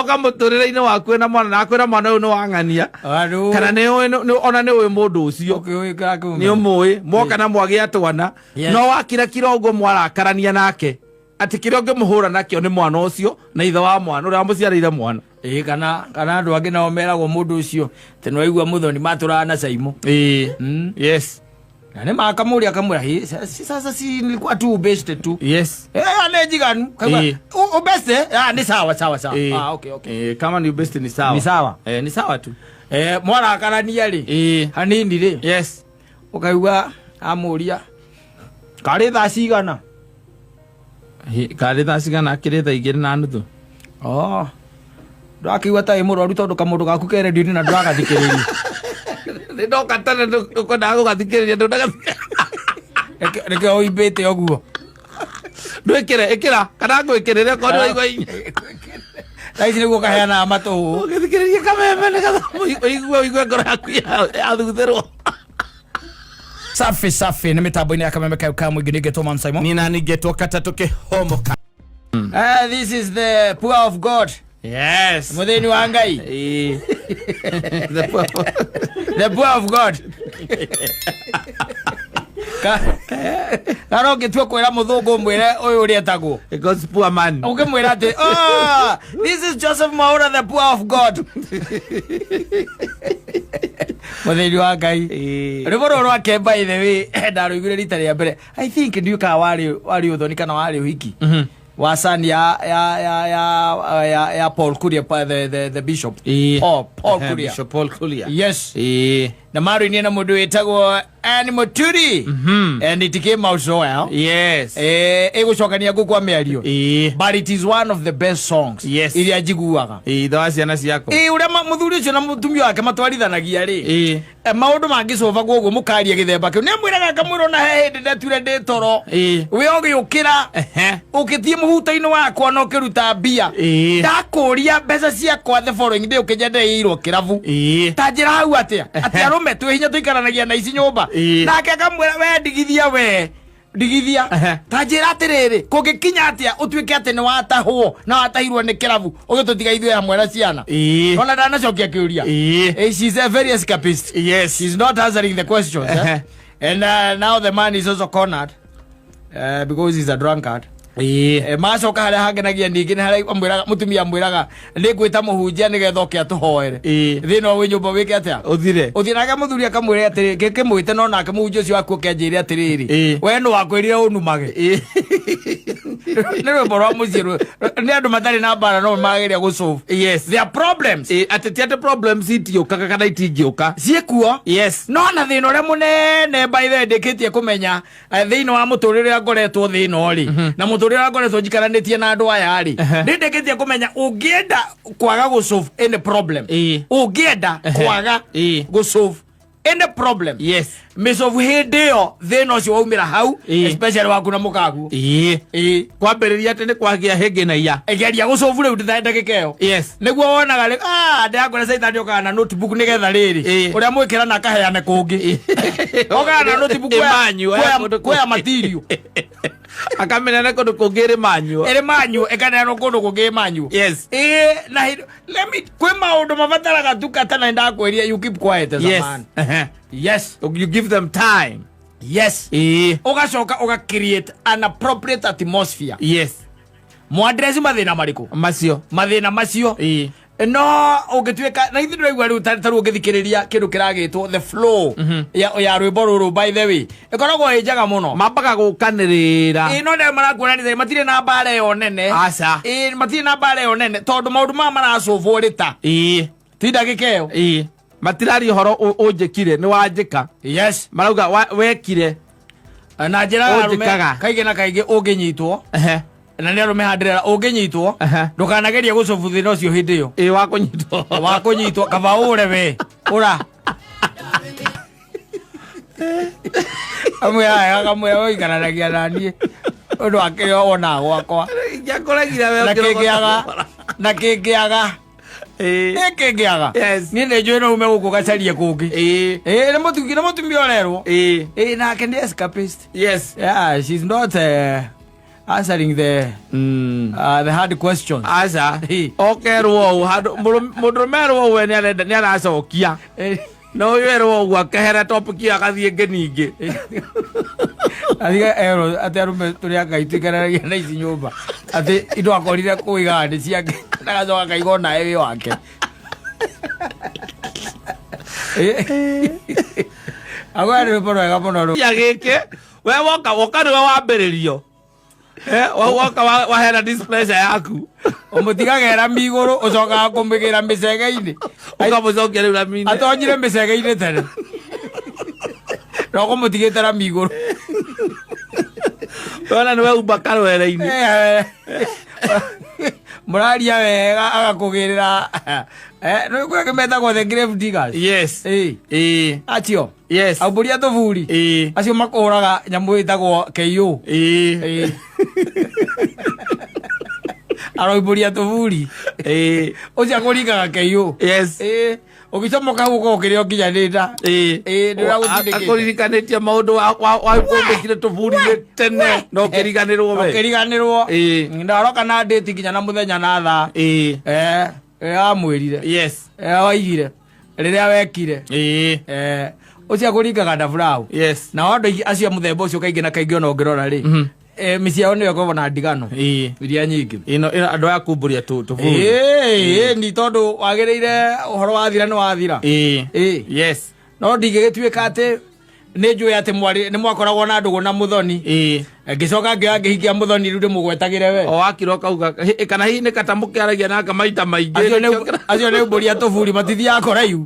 Oka mũtũrĩre-inĩ waku wĩna mwana na akwĩra mwana ũyũ nĩ wang'ania. Andũ- Kana nĩ ũĩ ona nĩ ũĩ mũndũ ũcio. Ũkĩũĩ kana kĩũmenya. Nĩ ũmũĩ mwoka na mwagĩa twana. Yes. No wakira kira ũguo mwarakarania nake atĩ kĩrĩa ũngĩmũhũra nakĩo nĩ mwana ũcio na ithe wa mwana ũrĩa wamũciarĩire mwana. Ĩĩ, kana andũ angĩ nao meragwo mũndũ ũcio atĩ nĩwaigua mũthoni matũraga na caimũ. Ĩĩ. Yes. Na nĩ makamũria akamwĩra, "Hĩ, sasa si nilikuwa tu ubeste tu." Yes. Eh, nĩ njiganu. Kaigua, Ĩĩ. Ubeste? Ah, nĩ sawa sawa sawa. Ĩĩ. Ah, okay, okay. Ĩĩ, kama ni ubeste ni sawa. Ni sawa. Eh, ni sawa tu. Eh, mwarakarania rĩ. Ĩĩ. Hanini rĩ. Yes. Ũkaigua amũria karĩ thaa cigana? Karĩ thaa cigana? Akĩrĩ thaa 2:30. Oh. Ndũrakĩigua ta wĩ mũrwaru tondũ kamũndũ gaku ke redio-inĩ na ndũragathikĩrĩria. Nĩ ndoka tene ndũkwendaga gũgathikĩrĩria, ndũnagathikĩrĩria. Nĩkĩo ũimbĩte ũguo. Ndwĩkĩre, ĩkĩra kana ngwĩkĩrĩre okorwo nĩwaigua inya. Thaa ici nĩguo kaheanaga matũhũ. Ũgĩthikĩrĩria kameme nĩgetha ũigue ngoro yaku yathuthĩrwo. Safi safi nĩ mĩtambo-inĩ ya kameme kayo ka mũingĩ nĩngetwo Man Simon. Nina ningetwo katatũ kĩhomoka. This is the poor of God. Yes. Mũthĩni wa Ngai. Ĩĩ. The poor. The poor of God. Kana ũngĩtua kwĩra mũthũngũ ũmwĩre ũyũ ũrĩa etagwo. Because poor man. Ũngĩmwĩra atĩ, "Ah, this is Joseph Mwaura, the poor of God." Mũthĩni wa Ngai. Ĩĩ. Rwĩmbo rũrũ rwake by the way ndarũiguire rita rĩa mbere. I think ndiũĩ kana warĩ ũthoni kana warĩ ũhiki. Wa son ya Paul Kuria, the bishop. Ĩĩ. Paul Ehe, Kuria. Bishop Paul Kuria. Yes. Ĩĩ. Na marũinie na mũndũ wĩtagwo Anne Muturi. And it came out so well. Yes. Ĩgũcokania ngũ kwa mĩario. Ĩĩ. But it is one of the best songs. Yes. Iria njiguaga. Ĩĩ, ithe wa ciana ciakwa. Ĩĩ, ũrĩa mũthuri ũcio na mũtumia wake matwarithanagia rĩ. Ĩĩ. Maũndũ mangĩcũbagwo ũguo mũkaria gĩthemba kĩu. Nĩamwĩraga akamwĩra ona he hĩndĩ ndetuire ndĩ toro. Ĩĩ. We ũgĩũkĩra. Ehe. Ũgĩthiĩ mũhuto-inĩ wakwa na ũkĩruta mbia. Ĩĩ. Ndakũria mbeca ciakwa the following day ũkĩnyendereirwo kĩrabu. Ĩĩ. Ta njĩra hau atĩa? Atĩ arũme twĩ hinya tũikaranagia na ici nyũmba. Ĩĩ. Nake akamwĩra we ndigithia we. Ndigithia. Ehe. Ta njĩra atĩrĩrĩ, kũngĩkinya atĩa ũtuĩke atĩ nĩ watahwo na watahirwo nĩ kĩrabu ũgĩtũtiga ithuĩ hamwe na ciana. Ĩĩ. Ona ndanacokia kĩũria. Ĩĩ. She's a very escapist. Yes. She's not answering the questions. Eh? Ehe. And now the man is also cornered because he's a drunkard. Ĩĩ. Macoka harĩa hangenagia ningĩ nĩ harĩa amwĩraga mũtumia amwĩraga nĩ ngwĩta mũhunjia nĩgetha oke atũhoere. Ĩĩ. Thĩna wĩ nyũmba wĩke atĩa? Ũthire. Ũthiĩ nake mũthuri akamwĩra atĩrĩ kĩmwĩte no nake mũhunjia ũcio waku oke anjĩre atĩrĩrĩ Ĩĩ. we nĩ wakwĩrire ũnumage. Ĩĩ. Nĩ rwĩmbo rwa mũciĩ nĩ andũ matarĩ na mbara no marageria gũ solve Yes. their problems. Ĩĩ, atĩ ti atĩ problems itiũkaga kana itingĩũka. Ciĩkuo. Yes. No na thĩna ũrĩa mũnene by the way ndĩkĩtie kũmenya thĩinĩ wa mũtũrĩre ũrĩa ngoretwo thĩna rĩ na mũtũrĩre ũrĩa ngoretwo njikaranĩtie na andũ aya rĩ nĩ ndĩkĩtie kũmenya ũngĩenda kwaga gũ solve any problem. Ĩĩ. Ũngĩenda kwaga Ĩĩ. gũ solve any problem. Yes. Mĩcobu hĩndĩ ĩyo thĩna ũcio waumĩra hau. Ĩĩ. Especially waku na mũkaguo. Ĩĩ. Ĩĩ. Kwambĩrĩria atĩ nĩ kwagĩa hĩngĩ na iya. Geria gũcobu rĩu ndagĩka ĩyo. Yes. Nĩguo wonaga rĩ ndĩrakwĩra caitani okaga na notebook nĩgetha rĩrĩ Ĩĩ. ũrĩa mwĩkĩra na akaheane kũngĩ okaga na notebook Ĩmanyua, ya kũndũ kuoya material. Akamĩneana kũndũ kũngĩ ĩrĩ manyua. Ĩrĩ manyuo ĩkaneanwo kũndũ kũngĩ ĩmanyuo. Yes. Ĩĩ, na let me kwĩ maũndũ mabataraga tu kata na ndakwĩria you keep quiet as a Yes. man. Ehe. Yes. You give them time. Yes. Ĩĩ. Ũgacoka ũga create an appropriate atmosphere. Yes. Mwadresi mathĩna marĩkũ? Macio. Mathĩna macio. Ĩĩ. No ũngĩtuĩka na ithuĩ ndĩraigua rĩu ta rĩu ũngĩthikĩrĩria kĩndũ kĩragĩtwo the flow ya rwĩmbo rũrũ by the way ĩkoragwo ĩ njega mũno. Mambaga gũkanĩrĩra. Ĩĩ, no nĩ marakuonania matirĩ na mbara ĩyo nene. Aca. Ĩĩ, matirĩ na mbara ĩyo nene tondũ maũndũ maya maracũbwo rĩta. Ĩĩ. Ti ndagĩka ĩyo. Ĩĩ. Matiraria ũhoro ũnjĩkire nĩ wanjĩka. Yes. Marauga wekire. Na njĩra ya arũme Ũnjĩkaga. kaingĩ na kaingĩ ũngĩnyitwo Ehe. na nĩ arũme handĩrĩra ũngĩnyitwo Ehe. ndũkanagerie gũcobu thĩna ũcio hĩndĩ ĩyo. Ĩĩ, wa kũnyitwo. Wa kũnyitwo kaba ũre we ũra amwĩra akamwĩra ũikaranagia na niĩ ũndũ wa kĩrĩa wonaga gwakwa. Ingĩakũregire we Na ũkĩrogota kĩngĩaga bara. na kĩngĩaga Ĩĩ. Ĩ kĩngĩaga. Yes. Niĩ nĩ njũĩ no ume gũkũ gacarie kũngĩ. Ĩĩ. Ĩ, nĩ mũtumia ũrerwo. Ĩĩ. Ĩ, nake nĩ escapist. Yes. Yeah, she's not Answering the the hard questions. Aca. Ĩ. Okerwo ũũ handũ mũndũrũme erwo ũũ we nĩarenda nĩaracokia. No ũyũ erwo ũguo akehera topic ĩyo agathiĩ ĩngĩ ningĩ. Athiga erwo atĩ arũme tũrĩ a Ngai tũikaranagia na ici nyũmba atĩ indo akorire kũigaga nĩ ciake na agacoka akaiga onawe wĩ wake. Agwa nĩ rwĩmbo rwega mũno rũu. Ya gĩkĩ we woka woka nĩwe wambĩrĩrio. Woka waheana displeasure yaku. Ũmũtigaga rami igũrũ ũcokaga kũmĩgĩra mĩcege-inĩ. Ũkamũcokia rĩu rami-inĩ. Atonyire mĩcege-inĩ tene na ũkũmũtigĩte rami igũrũ. Wona nĩwe umba karwere-inĩ. Mũraria wega agakũgĩrĩra. Nĩ kũrĩa kĩmetagwo the grave diggers. Yes. Ĩ. Ĩ. Acio. Yes. Aumbũria tũburi. Ĩ. Acio makũhũraga nyamũ ĩtagwo KO. Ĩ. Ĩ. Aroimbũria tũburi. Ĩ. Ũcio akũringaga KO. Yes. Ĩ. Ũgĩcomoka hau ũkorwo ũkĩrĩa nginya nĩ nda. Ĩ. Ĩ, nĩ ũragũtindĩkĩte. Akũririkanĩtie maũndũ wakũmbĩkire tũburi-inĩ tene na ũkĩriganĩrwo we. Ũkĩriganĩrwo. Ĩ. Na aroka na ndĩti nginya na mũthenya na thaa. Ĩ. Rĩrĩa wamwĩrire. Yes. Rĩrĩa waigire. Rĩrĩa wekire. Ĩ. Ũcio akũringaga ndaburau. Yes. Nao andũ aingĩ acio a mũthemba ũcio kaingĩ na kaingĩ ona ũngĩrora rĩ, mĩciĩ yao nĩyo ĩkoragwo na ndigano Ĩ. iria nyingĩ. Ĩno ĩno andũ aya kumbũria tũburi. Ĩ, ĩ, ni tondũ wagĩrĩire ũhoro wathira nĩ wathira. Ĩ. Ĩ. Yes. No ndingĩgĩtuĩka atĩ nĩ njũĩ atĩ mwarĩ nĩ mwakoragwo na ndũgũ na mũthoni. Ĩ. Ngĩcoka ngĩoya ngĩhikia mũthoni rĩu ndĩmũgwetagĩre we. O wakira ũkauga kana hihi nĩ kata mũkĩaragia nake maita maingĩ. Acio nĩ mbũri a tũburi matithiaga kũraihu.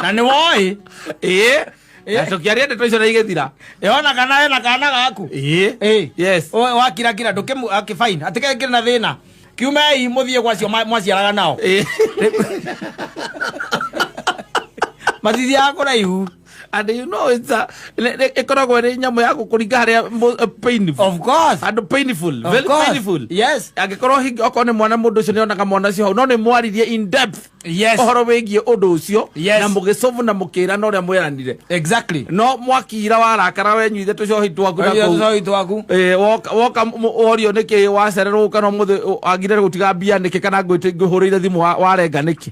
Na nĩ woĩ. Ĩ. Na tũkĩaria ndeto icio na igĩthira. Ĩ, ona kana hena kana gaku. Ĩ. Ĩ. Yes. Wakirakira ndũkĩmu akĩ fine atĩ kĩrĩ na thĩna. Kiumei mũthiĩ gwa acio mwaciaraga nao. Ĩ. Matithiaga kũraihu. And you know it's a ĩkoragwo ĩrĩ nyamũ ya gũkũringa harĩa painful. Of course. Andũ painful. Of Very course. painful. Yes. Angĩkorwo hingi okorwo nĩ mwana mũndũ ũcio nĩonaga mwana ũcio hau no nĩ mwaririe in depth. Yes. Ũhoro wĩgiĩ ũndũ ũcio. Yes. Na mũgĩcobu na mũkĩrana ũrĩa mwĩranire. Exactly. No mwakira warakara wenyuithe tũcohi twaku na Waigua kũu. tũcohi twaku. Woka worio nĩkĩ wacererwo kana ũmũthĩ agire gũtiga mbia nĩkĩ kana ngwĩhũrĩire thimũ warenga nĩkĩ?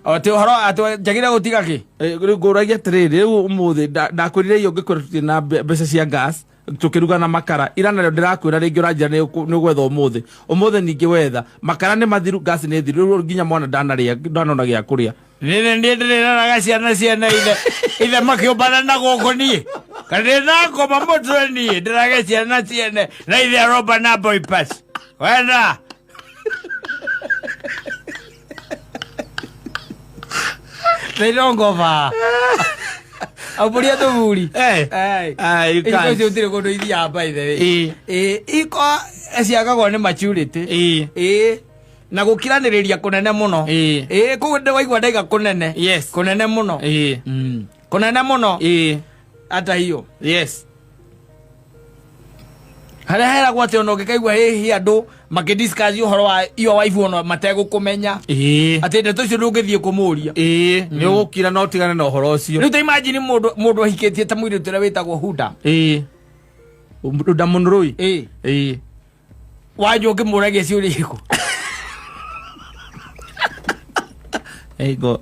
Atĩ ũhoro atĩ njagĩrĩire gũtiga kĩ? Rĩu ngũragia atĩrĩrĩ rĩu ũmũthĩ ndakwĩrire iyo ngĩkwĩra tũtirĩ na mbeca cia gas tũkĩruga na makara ira narĩo ndĩrakwĩra rĩngĩ ũranjĩra nĩ ũgwetha ũmũthĩ ũmũthĩ ningĩ wetha makara nĩ mathiru gas nĩ thiru rĩu nginya mwana ndanarĩa ndanona gĩa kũrĩa. Nĩ niĩ ndĩrĩraraga ciana ciene ithe makĩũmbana na gũkũ niĩ kana ndĩnakoma mũtwe niĩ ndĩrage ciana ciene na ithe aromba na boy pass wenda. They don't go far. Aumbũria tũburi. You Iko can't. icio gũtirĩ kũndũ ithiaga by the way. Ĩ. Iko ciakagwo nĩ maturity. Ĩ. Ĩ. Na gũkiranĩrĩria kũnene mũno. Ĩ. Ĩ, kũu ndĩ waigua ndaiga kũnene. Yes. Kũnene mũno. Ĩ. Kũnene mũno. Ĩ. Ata hiyo. Yes. Harĩa heragwo atĩ ona ũngĩkaigua hihi andũ makĩdiscuss ũhoro wa iyo wife ona mategũkũmenya. Ĩ. Atĩ ndeto icio ndũngĩthiĩ kũmũria. Ĩ, nĩ ũgũkira na ũtigane na ũhoro ũcio. Rĩu ta imagine mũndũ ahikĩtie ta mũirĩtu ũrĩa wĩtagwo Huda. Ĩ. Huda Mũnũrũi. Ĩ. Ĩ. Wanjũ ũngĩmũragia ciũria irĩkũ? Ĩgo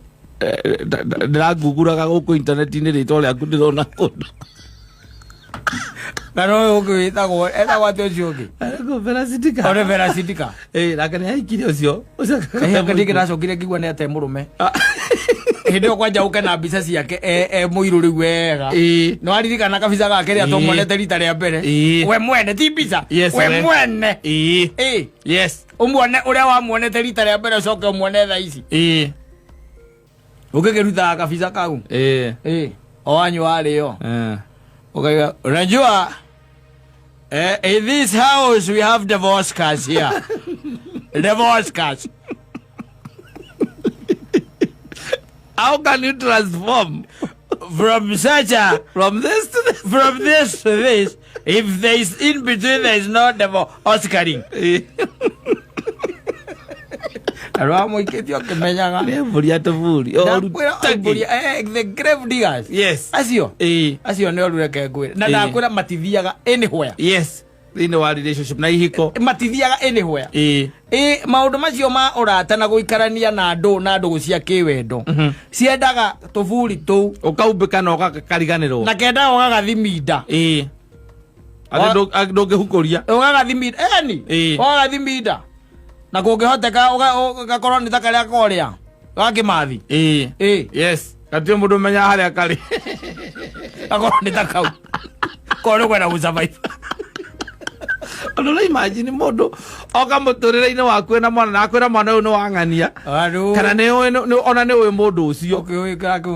ndĩrangunguraga gũkũ intaneti-inĩ rĩtwa rĩaku ndĩrona kũndũ. Na no ũyũ ũngĩ wĩtagwo, etagwo atĩa ũcio ũngĩ? Arĩkũ Vera Sidika. Ore Vera Sidika. Ĩ, nake nĩ ahikire ũcio. Ũcio Ĩ, ndacokire ngĩigua nĩ ate mũrũme. Hĩndĩ ĩyo kwanja ũke na mbica ciake e mũirũ rĩu wega. Ĩ. Nĩ waririkana kabica gake rĩrĩa Ĩ. twamuonete rita rĩa mbere? Ĩ. We mwene ti mbica. Yes, We we. mwene. Ĩ. Ĩ. Yes. Ũmuone ũrĩa wamuonete rita rĩa mbere ũcoke ũmuone thaa ici. Ĩ. Ũngĩkĩrutaga kabica kau. Ĩ. Ĩ. O wanyu warĩo. Eh. Ukaiga, unajua in this house we have divorce cars here. Divorce cars. How can you transform from such a from this to this? From this to this? If there is in between, there is no divorce Oscaring. Na rwamũikĩtie ũkĩmenyaga. Nĩ mbũri ya tũburi. Oru Ndakwĩra taki. mbũri, the grave diggers. Yes. Acio. Ĩĩ. Acio nĩ oru, reke ngwĩre. Na Ĩĩ. ndakwĩra matithiaga anywhere. Yes, thĩinĩ wa relationship na ihiko. Matithiaga anywhere. Ĩĩ. Ĩ maũndũ macio ma ũrata na gũikarania na andũ na ndũgũ cia kĩwendo ciendaga tũburi tũu. Ũkaumbĩka na ũgakariganĩrwo. Na kendaga ũgagathiminda. Ĩĩ, atĩ ndũngĩhukũria. Ũgagathiminda eni. Ĩĩ. Ũgagathiminda na kũngĩhoteka ũgakorwo nĩ ta karĩa korĩa ga kĩmathi. Ĩĩ. Ĩĩ. Yes, gatirĩ mũndũ ũmenyaga harĩa karĩ. Gakorwo nĩ ta kau korwo nĩ kwenda gũsurvive. Ũndũ ũra imagine mũndũ oka mũtũrĩre-inĩ waku na mwana na akwĩra mwana ũyũ nĩ wang'ania kana nĩ ũĩ ona nĩ ũĩ mũndũ ũcio,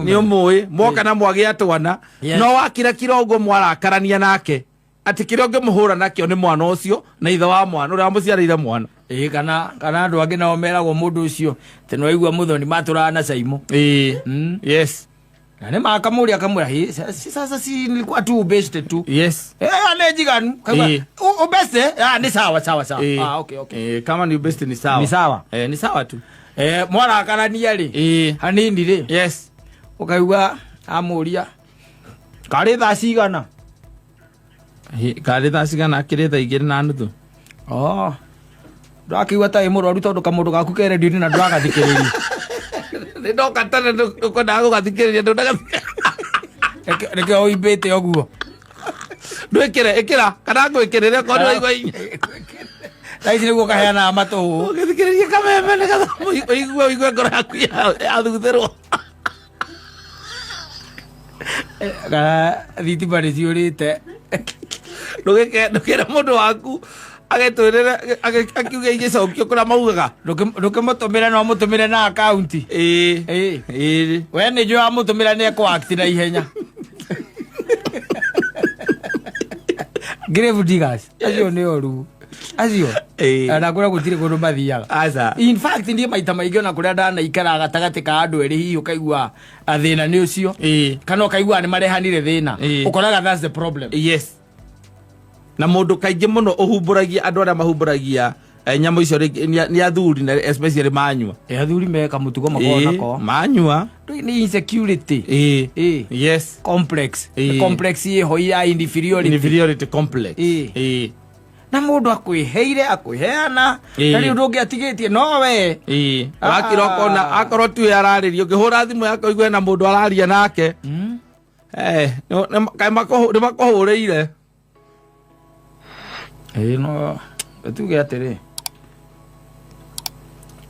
nĩ ũmũĩ mwoka na mwagĩa twana. Yes. No wakira kira ũguo mwarakarania nake atĩ kĩrĩa ũngĩmũhũra nakĩo nĩ mwana ũcio na ithe wa mwana ũrĩa wamũciarĩire mwana. Ĩĩ, kana andũ angĩ nao meragwo mũndũ ũcio atĩ nĩwaigua mũthoni matũraga na Caimo. Ĩĩ. Yes. Na nĩ makamũria akamwĩra, "Hĩ, sasa si nilikuwa tu ubeste tu." Yes. Eh, nĩ njiganu. Kaigua, Ĩĩ. Ubeste? Ah, nĩ sawa sawa sawa. Ĩĩ. Ah, okay okay. Ĩĩ, kama ni ubeste ni sawa. Ni sawa. Eh, ni sawa tu. Eh, mwarakarania rĩ Ĩĩ. hanini rĩ, Yes. ũkaigua amũria karĩ thaa cigana. Karĩ thaa cigana? Akĩrĩ thaa 2:30. Oh, ndakĩigua ta wĩ mũrwaru tondũ kamũndũ gaku ke redio-inĩ na ndũragathikĩrĩria. Nĩ ndoka tene ndũkwendaga gũgathikĩrĩria ndũnagathikĩrĩria. Nĩkĩo ũimbĩte ũguo. Ndwĩkĩre ĩkĩra kana ngwĩkĩrĩre korwo nĩwaigua inya. Thaa ici nĩguo kaheanaga matũhũ. Ũgĩthikĩrĩria kameme nĩgetha ũigue ngoro yaku yathuthĩrwo. Kana thitima nĩ ciũrĩte. Ndũkĩre mũndũ waku agetwĩrĩre akiuge igĩcokio kũrĩa maugaga. Ndũkĩmũtũmĩre no mũtũmĩre na akaunti. Ĩĩ. Ĩĩ. Ĩĩ. We nĩ njũĩ wamũtũmĩra nĩ ekũact na ihenya. Grave diggers acio nĩ oru acio. Ĩĩ. Na kũrĩa gũtirĩ kũndũ mathiaga. Aca. In fact, niĩ maita maingĩ ona kũrĩa ndanaikara gatagatĩ ka andũ erĩ, hihi ũkaigua thĩna nĩ ũcio Ĩĩ. kana ũkaigua nĩ marehanire thĩna, Ĩĩ. ũkoraga that's the problem. Yes, na mũndũ kaingĩ mũno ũhumbũragia andũ arĩa mahumbũragia nyamũ icio rĩngĩ nĩ athuri na especially manyua. Ĩ, athuri meka mũtugo makoragwo Ĩĩ, nako. manyua. Ndũĩ nĩ insecurity. Ĩĩ. Ĩĩ. Yes. Complex. Ĩĩ. Complex ĩho ya inferiority. Inferiority complex. Ĩĩ. Ĩĩ. Na mũndũ akwĩheire akwĩheana Ĩĩ. na rĩu ndũngĩ atigĩtie no we. Ĩĩ. Ah. Wakira ũkona akorwo tiwe ararĩria, ũngĩhũra thimũ yake ũigue na mũndũ araria nake. Eh, kaĩ nĩ makũhũrĩire. Ĩĩ, no tuge atĩrĩ,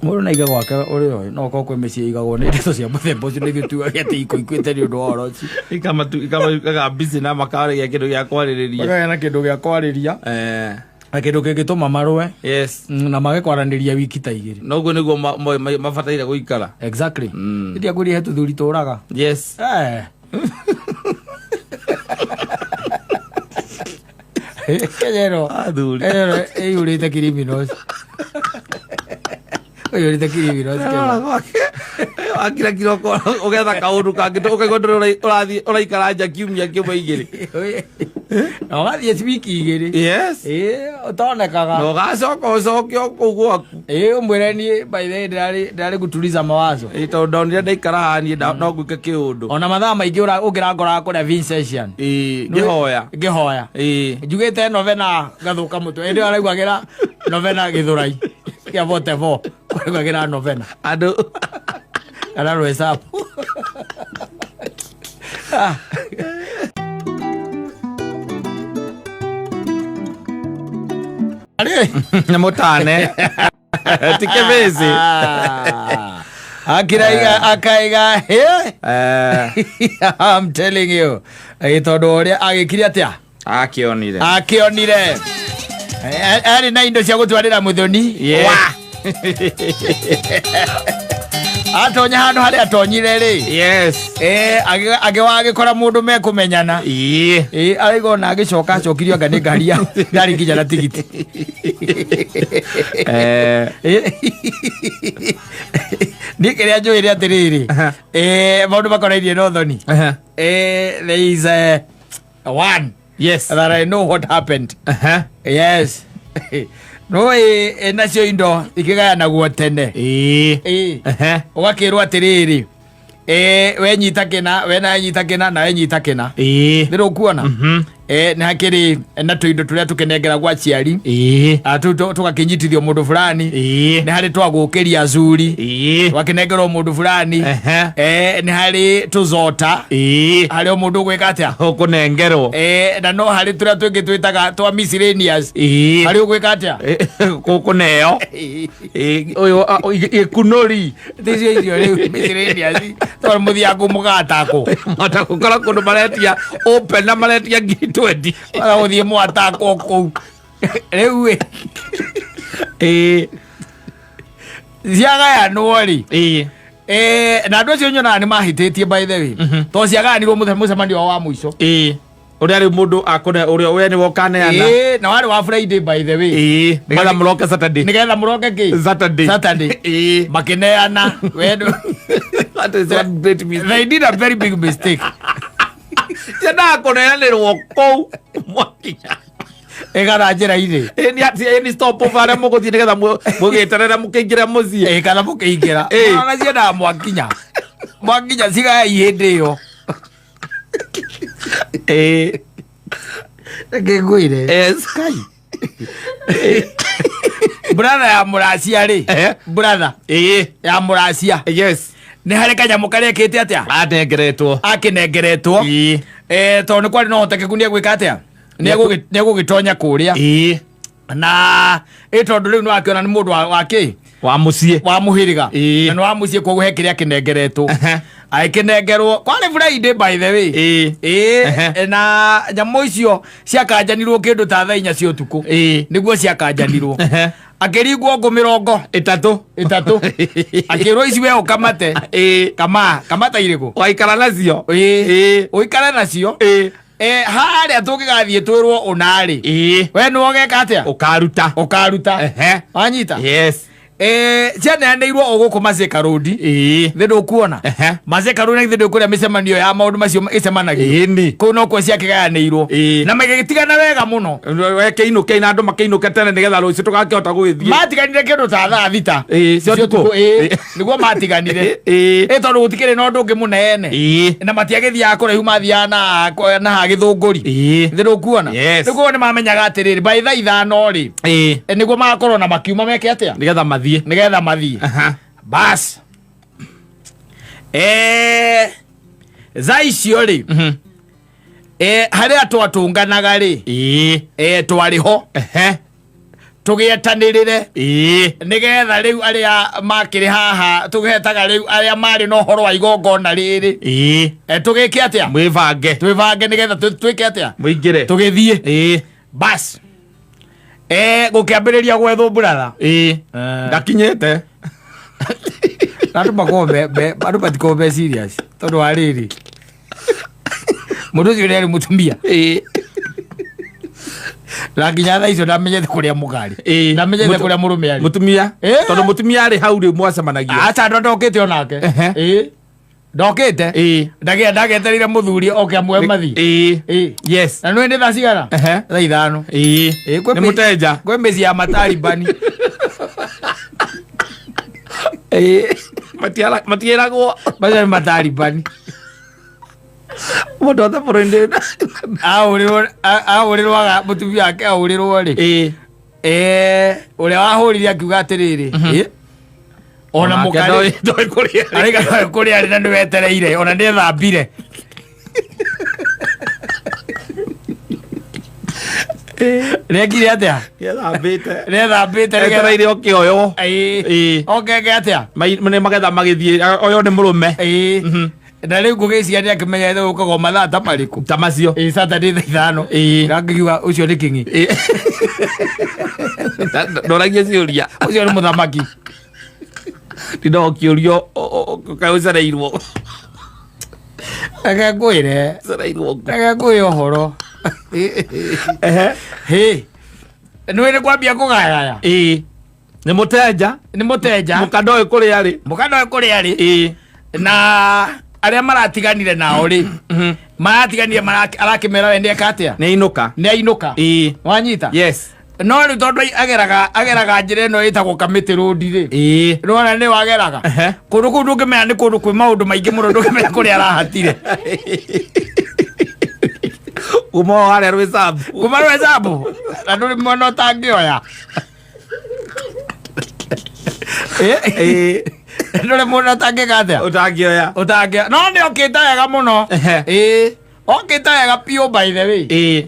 mũndũ na aige gwake ũrĩa ũĩ no ũkorwo kwĩ mĩciĩ igagwo nĩ ndeto cia mũthemba ũcio, nĩguo tuage atĩ iko ikuĩte nĩ ũndũ wa ũhoro ũcio. Ikamatuĩkaga busy na makarĩgia kĩndũ gĩa kwarĩrĩria. Makagĩa na kĩndũ gĩa kwarĩria Eh, na kĩndũ kĩngĩtũma marũe yes. Na mage kwaranĩria wiki ta 2. Noguo nĩguo mabataire gũikara. Exactly. Ĩndĩ akwĩria he tũthuri tũraga. Yes. Eh. Kenya ĩno Athuri. Kenya ĩno ĩiyũrĩte criminals. Ĩiyũrĩte criminals Kenya. Wakira kiroko ũgetha kaũndũ kangĩ ũkaigua ndũrĩ ũrathiĩ ũraikara nja kiumia kĩmwe igĩrĩ. Na ũgathiĩ wiki 2. Yes. Ĩĩ, ũtonekaga. Na ũgacoka ũcoke o kũu gwaku. Ĩĩ, ũmwĩre niĩ by the way ndĩrarĩ kutuliza mawazo. Ĩ, tondũ ndonire ndaikara haha niĩ no ngwĩke kĩũndũ. Ona mathaa maingĩ ũngĩrangoraga kũrĩa Vincentian. Ĩĩ, ngĩhoya. Ngĩhoya. Ĩĩ. Njugĩte novena ngathũka mũtwe. Ĩndĩ araiguagĩra novena gĩthũrai kĩa 44 kũraiguagĩra novena. Andũ. Kana rwesabu. Arĩ. Nĩ mũtane ti kĩbĩcĩ. Akiraiga akaiga he. Eh, I'm telling you. Ĩ, tondũ ũrĩa agĩkire atĩa? Akĩonire. Akĩonire. Arĩ na indo cia gũtwarĩra mũthoni. Yeah. Wa! Atonya handũ harĩa atonyire rĩ. Yes. Eh, agĩwa agĩkora mũndũ mekũmenyana. Ĩĩ. Ĩ, araigua ona agĩcoka acokirio anga nĩ ngari ya ndarĩ nginya na tigiti. Eh, Niĩ kĩrĩa njũĩ nĩ atĩrĩrĩ, Aha. maũndũ makonainie na ũthoni. Aha. There is a one Yes. that I know what happened. Aha. Yes. No ĩ nacio indo ikĩgayanagwo tene. Ĩĩ. Ĩĩ. Ehe. Ũgakĩrwo atĩrĩrĩ, we nyita kĩna, we nawe nyita kĩna, nawe nyita kĩna. Ĩĩ. Nĩ rũkuona? Nĩ hakĩrĩ na tũindo tũrĩa tũkĩnengeragwo aciari. Ĩĩ. Tũu tũgakĩnyitithio mũndũ fulani. Ĩĩ. Nĩ harĩ twagũkĩria azuri. Ĩĩ. Twakĩnengerwo mũndũ fulani. Ehe. Nĩ harĩ tũzota. Ĩĩ. Harĩ o mũndũ ũgwĩka atĩa? Ũkũnengerwo. Na no harĩ tũrĩa twĩngĩ twĩtaga twa miscellaneous. Ĩĩ. Harĩ ũgwĩka atĩa? Gũkũneo. Ĩĩ, ũyũ gĩkunũri. Ticio icio rĩu miscellaneous. Tondũ mũthiaga kũu mũgatakwo. Mata gũkora kũndũ maretia open na maretia 20,000. Ona gũthiĩ mwatakwo kũu. Rĩu ĩ, Ĩĩ. ciagayanwo rĩ. Ĩĩ. Na andũ acio nyonaga nĩ mahĩtĩtie, by the way, tondũ ciagayanirwo mũcemanio wao wa mũico. Ĩĩ. Ũrĩa rĩu mũndũ akũne ũrĩa we nĩwe ũkaneana. Ĩĩ, na warĩ wa Friday, by the way. Ĩĩ. Nĩgetha mũroke Saturday. Nĩgetha mũroke kĩ? Saturday. Saturday. Ĩĩ. Makĩneana. That is one great mistake. They did a very big mistake. Ciendaga kũneanĩrwo kũu mwakinya. Ĩgana njĩra-inĩ. Ĩĩ, nĩ atĩ ĩĩ, nĩ stop over harĩa mũgũthiĩ nĩgetha mũgĩterere mũkĩingĩre mũciĩ. Ĩĩ, kana mũkĩingĩra. Ĩĩ. Ona ciendaga mwakinya. Mwakinya cigayai hĩndĩ ĩyo. Ĩĩ. Reke ngwĩre. Yes. Brother ya mũracia rĩ. Ehe. Brother Ĩĩ. ya mũracia. Yes. Nĩ harĩ kanyamũ karĩa ekĩte atĩa? Anengeretwo. Akĩnengeretwo. Ĩĩ. Tondũ nĩ kwarĩ na ũhotekeku nĩ egwĩka atĩa? Nĩ egũgĩtonya kũrĩa. Ĩĩ. Na ĩ tondũ rĩu nĩ wakĩona nĩ mũndũ wa kĩ? Wa mũciĩ. Wa mũhĩrĩga. Ĩĩ. Na nĩ wa mũciĩ, koguo he kĩrĩa kĩnengeretwo. Ehe. Agĩkĩnengerwo kwarĩ Friday, by the way. Ĩĩ. Ĩĩ, Ehe. na nyamũ icio ciakanjanirwo kĩndũ ta thaa 4 cia ũtukũ. Ĩĩ. Nĩguo ciakanjanirwo. Ehe. Akĩringwo ngũ mĩrongo ĩtatũ. ĩtatũ. Akĩrwo ici we ũkamate. Ĩĩ. Kama kamata irĩkũ? Waikara nacio. Ĩĩ. Ĩĩ. Ũikare nacio. Ĩĩ. Harĩa tũngĩgathiĩ twĩrwo ũnarĩ. Ĩĩ. We nĩwe ũgeka atĩa? Ũkaruta. Ũkaruta. Ehe. Wanyita? Yes. Cianeanĩirwo o gũkũ Mazika Road. Ĩĩ. Thĩ ndũkuona? Ehe. Mazika Road githĩ ndũĩ kũrĩa mĩcemanio ya maũndũ macio ĩcemanagio? Ĩĩ. Kũu nokuo ciakĩgayanĩirwo. Ĩĩ. Na magĩgĩtigana wega mũno. We kĩinũkei na andũ makĩinũke tene nĩgetha rũciũ tũgakĩhota gũgĩthiĩ. Matiganire kĩndũ ta thaa 6. Ĩĩ, cia ũtukũ. Ĩĩ, Ĩĩ. nĩguo matiganire. Ĩĩ. Ĩ tondũ gũtikĩrĩ na ũndũ ũngĩ mũnene. Ĩĩ. Na matiagĩthiaga kũraihu, mathiaga na ha Gĩthũngũri. Ĩĩ. Thĩ ndũkuona? Yes. Rĩu koguo nĩ mamenyaga atĩrĩrĩ, by thaa 5 rĩ, Ĩĩ. nĩguo magakorwo na makiuma meke atĩa? Nĩgetha mathiĩ. Nĩgetha mathiĩ. Aha. Bas, thaa icio rĩ, harĩa twatũnganaga rĩ, Ĩĩ. Twarĩ ho Ehe. tũgĩetanĩrĩre Ĩĩ. nĩgetha rĩu arĩa makĩrĩ haha tũgetaga rĩu arĩa marĩ na ũhoro wa igongona rĩrĩ, Ĩĩ. Tũgĩke atĩa? Mwĩbange. Twĩbange nĩgetha twĩke atĩa? Mũingĩre. Tũgĩthiĩ. Ĩĩ. Bas, gũkĩambĩrĩria gwethwo brother. Ĩĩ. Ndakinyĩte. Andũ makoragwo andũ matikoragwo be serious tondũ wa rĩrĩ, mũndũ ũcio nĩ arĩ mũtumia. Ĩĩ. Na nginya thaa icio ndamenyete kũrĩa mũkarĩ. Ĩĩ. Ndamenyete kũrĩa mũrũme arĩ. Mũtumia. Ĩĩ. Tondũ mũtumia arĩ hau rĩu mwacemanagia. Aca, andũ ndokĩte onake. Ehe. Ĩĩ, ndokĩte. Ĩĩ. Ndagetereire mũthuri oke amwe mathi. Ĩĩ. Ĩĩ. Yes. Na nĩ thaa cigana? Ehe. Thaa 5. Ĩĩ. Ĩĩ, Nĩ mũtenja. Kwĩ mĩciĩ ya mataribani. Ĩĩ. Matiĩragwo. Macio nĩ mataribani. Mũndũ othe bũrũri-inĩ. Ahũrĩrwo mũtumia wake ahũrĩrwo rĩ, Ĩĩ. Ũrĩa wahũrire akiuga atĩrĩrĩ, "Ĩ, ona Onake mũkarĩ ndoĩ kũrĩa arĩ. Araiga ndoĩ kũrĩa arĩ na nĩ wetereire ona nĩ ethambire." Nĩekire atĩa? Nĩethambĩte. Nĩethambĩte. Etereire ũkĩoywo. Ĩĩ. Ĩĩ. Okeke atĩa? Nĩ magetha magĩthiĩ oyo nĩ mũrũme. Ĩĩ. Na rĩu ngũgĩciria nĩ akĩmenyete gũkagwo mathaa ta marĩkũ. Ta macio. Ĩĩ, Saturday thaa 5. Ĩĩ. Akiuga ũcio nĩ kĩng'i. Ĩĩ. Ndoragia ciũria. Ũcio nĩ mũthamaki. Ndinda ũkĩũrio kaĩ ũcereirwo. Reke ngwĩre. Ũcereirwo. Reke ngwĩre ũhoro. Ehe. Hĩ, nĩwĩ nĩ kwambia kũgayaya. Ĩĩ. Nĩ mũtenja. Nĩ mũtenja. Mũka ndoĩ kũrĩa arĩ. Mũka ndoĩ kũrĩa arĩ. Ĩĩ. Na arĩa maratiganire nao rĩ, maratiganire, arakĩmera we nĩeka atĩa? Nĩ ainũka. Nĩ ainũka. Ĩĩ. Wanyita? Yes. No rĩu tondũ ageraga njĩra ĩno ĩtagwo Kamĩtĩ Road rĩ, Ĩĩ. nĩwona nĩ wageraga Ehe. kũndũ kũu, ndũngĩmenya nĩ kũndũ kwĩ maũndũ maingĩ mũno, ndũngĩmenya kũrĩa arahatire. Kuma o harĩa Rwĩsambu. Kuma Rwĩsambu na ndũrĩ mwena ũtangĩoya. Ĩĩ. Ndũrĩ mwena ũtangĩka atĩa? Ũtangĩoya. Ũtangĩoya, no nĩ okĩte wega mũno. Ehe. Ĩĩ, okĩte wega piũ, by the way. Ĩĩ.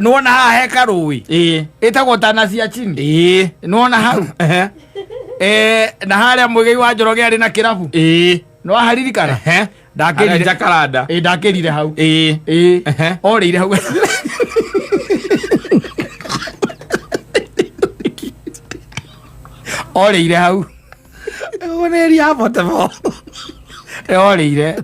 Nĩwona haha he karũĩ Ĩĩ. ĩtagwo Tana cia chini? Ĩĩ. Nĩwona hau? Ehe. Na harĩa Mũigai wa Njoroge arĩ na kĩrabu? Ĩĩ. Nĩwaharirikana? Ehe. Ndakĩrire. Harĩa Jacaranda. Ĩĩ, ndakĩrire hau. Ĩĩ. Ĩĩ. Ehe. Orĩire hau. Orĩire hau. Ũguo nĩ area ya Portable. Orĩire.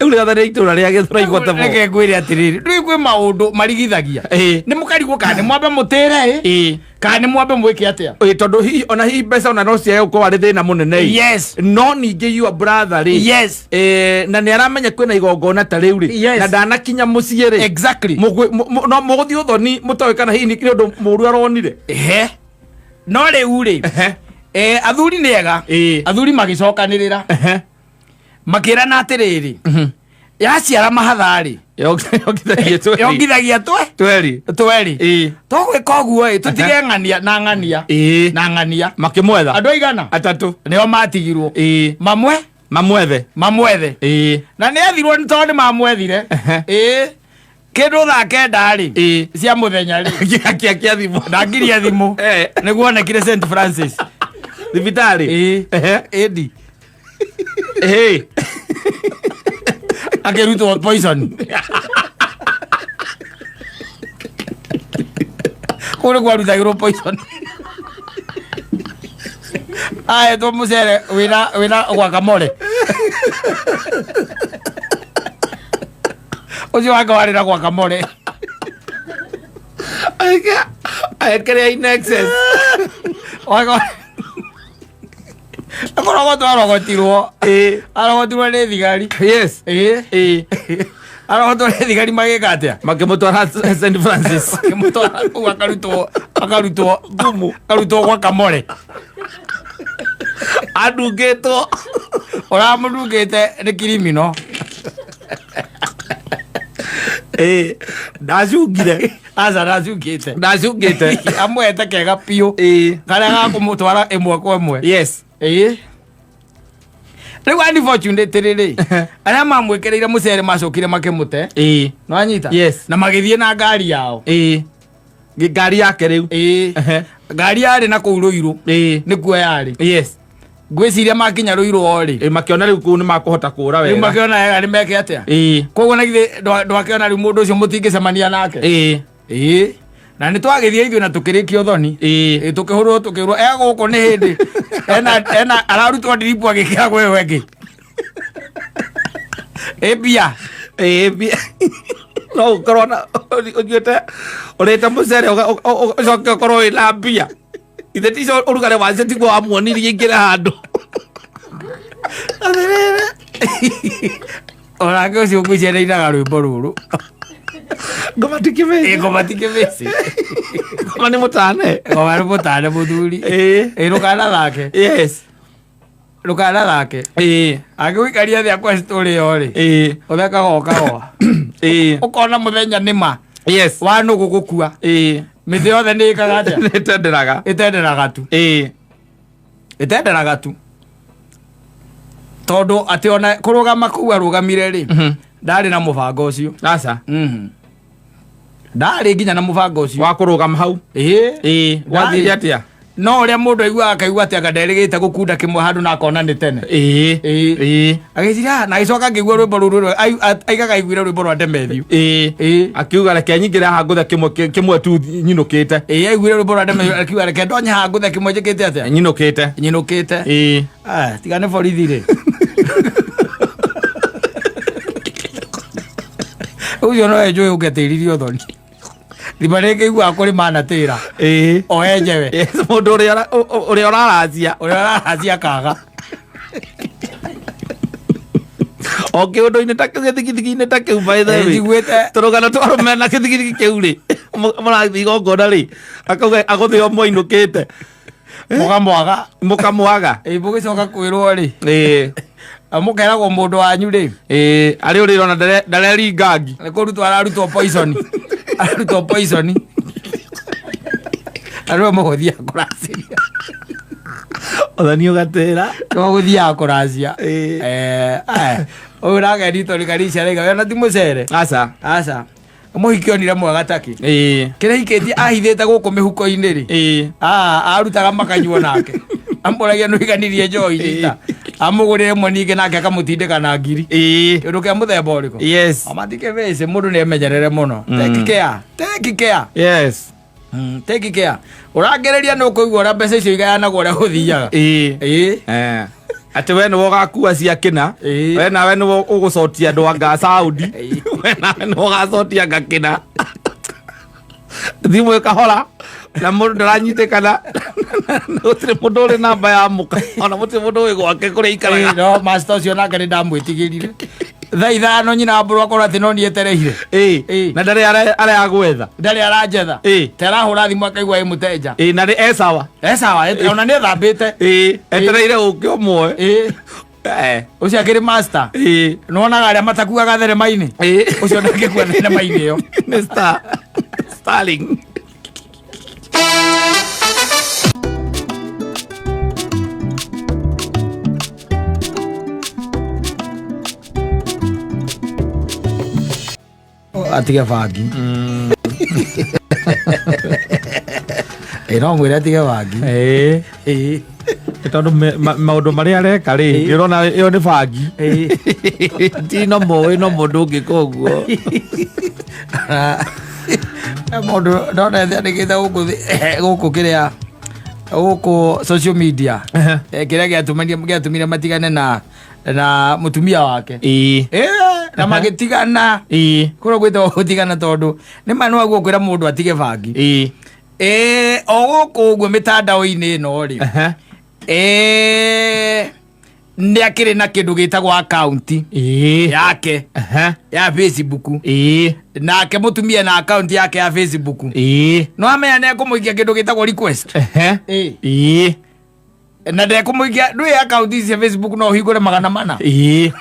Rĩu rĩothe nĩ itũra rĩa Gĩthũrai Portable. Reke ngwĩre atĩrĩrĩ, rĩu kwĩ maũndũ marigithagia. Ĩĩ. Nĩ mũkarigwo kana nĩ mwambe mũtĩre ĩ, Ĩĩ. kana nĩ mwambe mwĩke atĩa. Ĩĩ, tondũ hihi ona hihi mbeca ona no ciage gũkorwo arĩ thĩna mũnene ĩ. Yes. No ningĩ your brother rĩ, Yes. na nĩ aramenya kwĩna igongona ta rĩu rĩ, Yes. na ndanakinya mũciĩ rĩ. Exactly. No mũgũthiĩ ũthoni mũtoĩ kana hihi nĩ ũndũ mũru aronire. Ehe, no rĩu rĩ, Ehe. Athuri nĩ ega. Ĩĩ. Athuri magĩcokanĩrĩra, Ehe. makĩrana atĩrĩrĩ, yaciara mahatha-rĩ, Yongithagia tweri. yongithagia twe Tweri. tweri. Ĩĩ. Tũgwĩka ũguo ĩ, tũtige ng'ania na ng'ania Ĩĩ. na ng'ania. Makĩmwetha. Andũ aigana? Atatũ. Nĩo matigirwo. Ĩĩ. Mamwe. Mamwethe. Mamwethe. Ĩĩ. Na nĩ athirwo nĩ tondũ nĩ mamwethire. Ehe. Ĩĩ, kĩndũ thaa 9 rĩ, Ĩĩ. cia mũthenya rĩ, Gĩa thimũ. Ndangirie thimũ. Eh. Nĩguo onekire St Francis. Thibitarĩ. Ĩĩ. Ehe. Ĩndi. Ĩĩ. Akĩrutwo poison kũu nĩkuo arutagĩrwo poison, ahetwo mũcere wĩna guacamole ũcio wake warĩ na guacamole. Aekere in excess. Akorogotwo, arogotirwo. Ĩĩ. Arogotirwo nĩ thigari. Yes. Ĩĩ. Ĩĩ. Arogotwo nĩ thigari magĩka atĩa? Makĩmũtwara St Francis. Makĩmũtwara kũu akarutwo Thumu. Akarutwo guacamole. Andungĩtwo. Ũramũndungĩte nĩ kirimino. Ĩĩ, ndacungire. Aca, ndacungĩte. Ndacungĩte. Amwete kega piũ, Ĩĩ. karĩa gakũmũtwara ĩmwe kwa ĩmwe. Yes. Ĩĩ, rĩu unfortunately rĩ, arĩa mamwĩkĩrĩire mũcere macokire makĩmũte. Ĩĩ. Nĩwanyita? Yes. Na magĩthiĩ na ngari yao. Ĩĩ, ngari yake rĩu. Ĩĩ. Ehe. Ngari yarĩ na kũu Rũirũ. Ĩĩ. Nĩkuo yarĩ. Yes. Ngwĩciria makinya Rũirũ o rĩ, Ĩĩ, makĩona rĩu kũu nĩ makũhota kũra rĩu wega. makĩona wega nĩ meke atĩa. Ĩĩ. Koguo na githĩ ndwakĩona rĩu mũndũ ũcio mũtingĩcemania nake? Ĩĩ. Ĩĩ, na nĩ twagĩthiĩ ithuĩ na tũkĩrĩkia ũthoni. Ĩĩ. Ĩĩ, tũkĩhũrwo e gũkũ nĩ hĩndĩ ena ararutwo ndiribu agĩkĩra gwĩyo ĩngĩ ĩ mbia. Ĩĩ, no ũkorwo na ũnyuĩte ũrĩte mũcere, ũcoke ũkorwo wĩna mbia. Ithe ticio ũrugarĩ wacio tiguo wamuonirie ingĩre handũ. Atĩrĩrĩ, onake ũcio ngwĩciria nĩainaga rwĩmbo rũrũ. Ngoma ti Ĩ, kĩbĩcĩ. Ngoma ti kĩbĩcĩ. Ngoma nĩ mũtane. Ngoma nĩ mũtane mũthuri. Ĩĩ. Ĩ, ndũkanathake. Yes. Ndũkanathake. Ĩĩ. Angĩgũikaria thĩ akwa story ĩyo rĩ, Ĩĩ. ũthekaga ũkagoa. Ĩĩ. Ũkona mũthenya nĩma Yes. wa nũgũ gũkua, Ĩĩ. mĩtĩ yothe nĩ ĩkaga atĩa? Nĩ tenderaga. Ĩtenderaga tu. Ĩĩ. Ĩtenderaga tu, tondũ atĩ ona kũrũgama kũu arũgamire rĩ, ndarĩ na mũbango ũcio. Aca. Ndarĩ nginya na mũbango ũcio wa kũrũgama hau. Ĩĩ. Ĩĩ, gwathire atĩa? No ũrĩa mũndũ aiguaga, akaigua atĩ anga nderĩgĩte gũkunda kĩmwe handũ na akona nĩ tene. Ĩĩ. Ĩĩ. Ĩĩ. Agĩciria, "Ah," na agĩcoka akĩigua rwĩmbo rũrũ rũrũ, aigaga aiguire rwĩmbo rwa Demethiu. Ĩĩ. Ĩĩ. Akiuga reke nyingĩre haha ngũthe kĩmwe kĩmwe tu nyinũkĩte. Ĩĩ, aiguire rwĩmbo rwa Demethiu akiuga reke ndonye haha ngũthe kĩmwe njĩkĩte atĩa? Nyinũkĩte. Nyinũkĩte. Ĩĩ. Ah, tiga nĩ borithi rĩ, ũcio no enjũĩ ũngetĩririe ũthoni thima rĩngĩ iguaga kũrĩ manatĩra Ĩĩ. o enjewe. Yes, mũndũ ũrĩa ũrĩa ũraracia. Ũrĩa ũraracia kaga. O kĩũndũ-inĩ ta kĩu, gĩthigithigi-inĩ ta kĩu, by the way. Njiguĩte. Tũrũgano twa arũme na gĩthigithigi kĩu rĩ. Mũrathiĩ igongona rĩ, akauga agũthĩo mwainũkĩte. Mũkamwaga. Mũkamwaga. Ĩ, mũgĩcoka kwĩrwo rĩ, Ĩĩ. mũkeragwo mũndũ wanyu rĩ, Ĩĩ, arĩ ũrĩrona ndareringa ngi. Nĩ kũrutwo ararutwo poison, ararutwo poison, na nĩwe mũgũthiaga kũracĩria. Ũthani ũgatĩra. Nĩwe mũgũthiaga kũracia. Ĩĩ. Ũyũ nake tondũ Karisha araiga we ona ti mũcere. Aca. Aca, mũhiki onire mwega takĩ Ĩĩ. kĩrĩa hikĩtie ahithĩte gũkũ mĩhuko-inĩ rĩ. Ĩĩ. Ah, arutaga makanyuo nake amũragia nũiganirie njohi rita amũgũrĩre ĩmwe ningĩ nake akamũtindĩka na ngiri. Ĩĩ. Kĩndũ kĩa mũthemba ũrĩkũ? Yes. Amatikĩbĩcĩ mũndũ nĩ emenyerere mũno. Take care, take care. Yes. Take care. Ũrangĩrĩria nĩ ũkũigua ũrĩa mbeca icio igayanagwo ũrĩa gũthiaga. Ĩĩ. Ĩĩ. Eh. Atĩ we nĩwe ũgakua cia kĩna. Ĩĩ. We nawe nĩwe ũgũcotia andũ anga Saudi. Ĩĩ. We nawe nĩwe ũgacotia anga kĩna. Thimũ ĩkahora na mũndũ ndaranyitĩkana, gũtirĩ mũndũ ũrĩ namba ya mũka, ona gũtirĩ mũndũ ũĩ gwake kũrĩa ikaraga. Ĩĩ, no master ũcio nake nĩ ndamwĩtigĩrire thaa 5 nyina mbũrũ akorwo atĩ no niĩ etereire. Ĩĩ. Ĩĩ. Na ndarĩ arĩa agwetha. Ndarĩ aranjetha. Ĩĩ. Ta arahũra thimũ akaigua ĩ mũtenja. Ĩĩ, na nĩ e sawa. E sawa, ona nĩ ethambĩte. Ĩĩ, etereire ũke ũmwe. Ĩĩ. Eh. Ũcio akĩrĩ master. Ĩĩ. Nĩwonaga arĩa matakuaga thenema-inĩ. Ĩĩ. Ũcio ndangĩkua thenema-inĩ ĩyo. Nĩ star Starling. Atige bangi. Ĩ, no mwĩre atige bangi. Ĩĩ. Ĩĩ. Nĩ tondũ maũndũ marĩa areka rĩ, Ĩĩ. ndĩrona ĩyo nĩ bangi. Ĩĩ. Ti no moĩ no mũndũ ũngĩka ũguo. Mũndũ ndona andĩkĩte gũkũ gũkũ kĩrĩa gũkũ social media. Ehe. Kĩrĩa gĩatũmire matigane na mũtumia wake. Ĩĩ. Na magĩtigana. Ĩĩ. Kũrĩa gwĩtagwo gũtigana tondũ nĩ ma nĩwaguo kwĩra mũndũ atige bangi. Ĩĩ. O gũkũ ũguo mĩtandao-inĩ ĩno rĩ, Ehe. Nĩ akĩrĩ na kĩndũ gĩtagwo akaunti Ĩĩ. yake Ehe. ya Facebook. Ĩĩ. Nake mũtumia na akaunti yake ya Facebook. Ĩĩ. No amenya nĩ ekũmũikia kĩndũ gĩtagwo request. Ehe. Ĩĩ. Ĩĩ. Na ndekũmũikia ndũĩ akaunti cia Facebook no ũhingũre 400. Ĩĩ.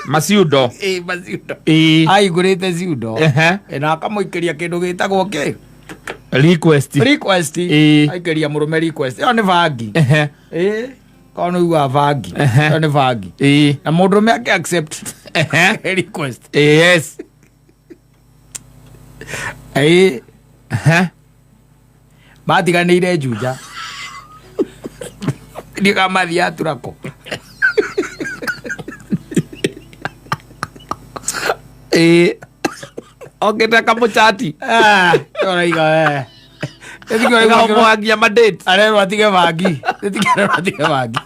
Maciundo. Ĩĩ, maciundo. Ĩĩ. Ahingũrĩte ciundo. Ehe. Na akamũikĩria kĩndũ gĩtagwo kĩ? Request. Request. Ĩĩ. Aikĩria mũrũme request ĩyo nĩ bangi. Ehe. Ĩĩ, korwo nĩ ugaga bangi. Ehe. Ĩyo nĩ bangi. Ĩĩ. Na mũndũrũme akĩ accept Ehe. request. Yes. Ĩĩ. Ehe. Matiganĩire Juja ndikamathiaga turako. Ĩĩ. Okĩte akamũchati. Ũraiga we. Akamũhoya nginya madate. Arerwo atige bangi. Arerwo atige bangi.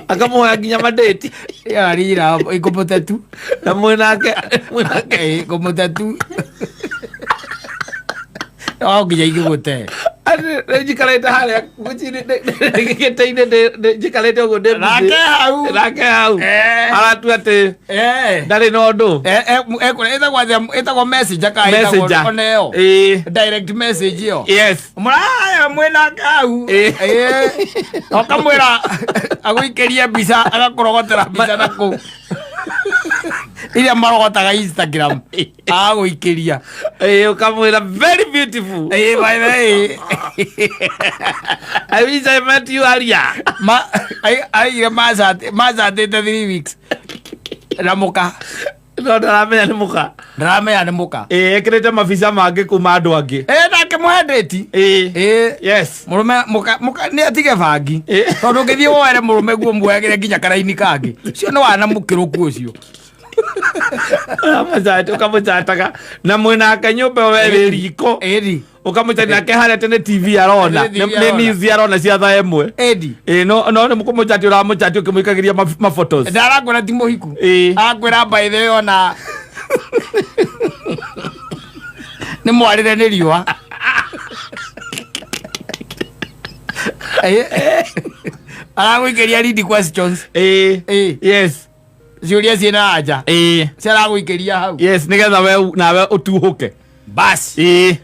Akamũhoya nginya madate. Arira ikũmũtetu. Na mwĩnake. Mwĩnake. Ikũmũtetu no nginya ingĩgũte. Rĩu njikarĩte harĩa gĩtĩ-inĩ, njikarĩte ũguo ndĩ Nake hau. Nake hau. Eh. Aratua atĩ Eh. ndarĩ na ũndũ. Ĩtagwo atĩa? Ĩtagwo messenger kana ĩtagwo Messenger. ona ĩyo? Ĩĩ. Direct message ĩyo. Yes. Mũraya mwĩnake hau. Ĩĩ. Ĩĩ. Ũkamwĩra agũikĩrie mbica agakũrogotera mbica na kũu iria marogotaga Instagram agũikĩria. Ĩĩ, ũkamwĩra very beautiful. Ĩĩ, by the way. I wish I met you earlier. Ma aigire macatĩte 3 weeks na mũka. No ndaramenya nĩ mũka. Ndaramenya nĩ mũka. Ĩĩ, ĩkĩrĩte mabica mangĩ kuma andũ angĩ. Ĩĩ, nake mũhendeti. Ĩĩ. Ĩĩ. Yes. Mũrũme mũka nĩ atige bangi. Ĩĩ. Tondũ ũngĩthiĩ woere mũrũme guo muoyagĩre nginya karaini kangĩ ũcio nĩ wana mũkĩrũku ũcio. Ũkamũchataga na mwĩnake nyũmba we wĩ riko. Ĩni. Ũkamũchati nake harĩa atĩ nĩ TV arona. Nĩ TV Nĩ arona. news arona cia thaa 1. Ĩni. Ĩĩ, no nĩ kũmũchati ũramũchati ũkĩmũikagĩria mafotos. Ndarakwĩra ti mũhiku. Ĩĩ. Akwĩra by the way ona nĩ mwarĩre nĩ riũa. Aragũikĩria lead questions. Ĩĩ. Ĩĩ. Yes. Ciũria ciĩna anja. Ĩĩ. Ciaragũikĩria hau. Yes, nĩgetha we nawe ũtuhũke. Bas. Ĩĩ.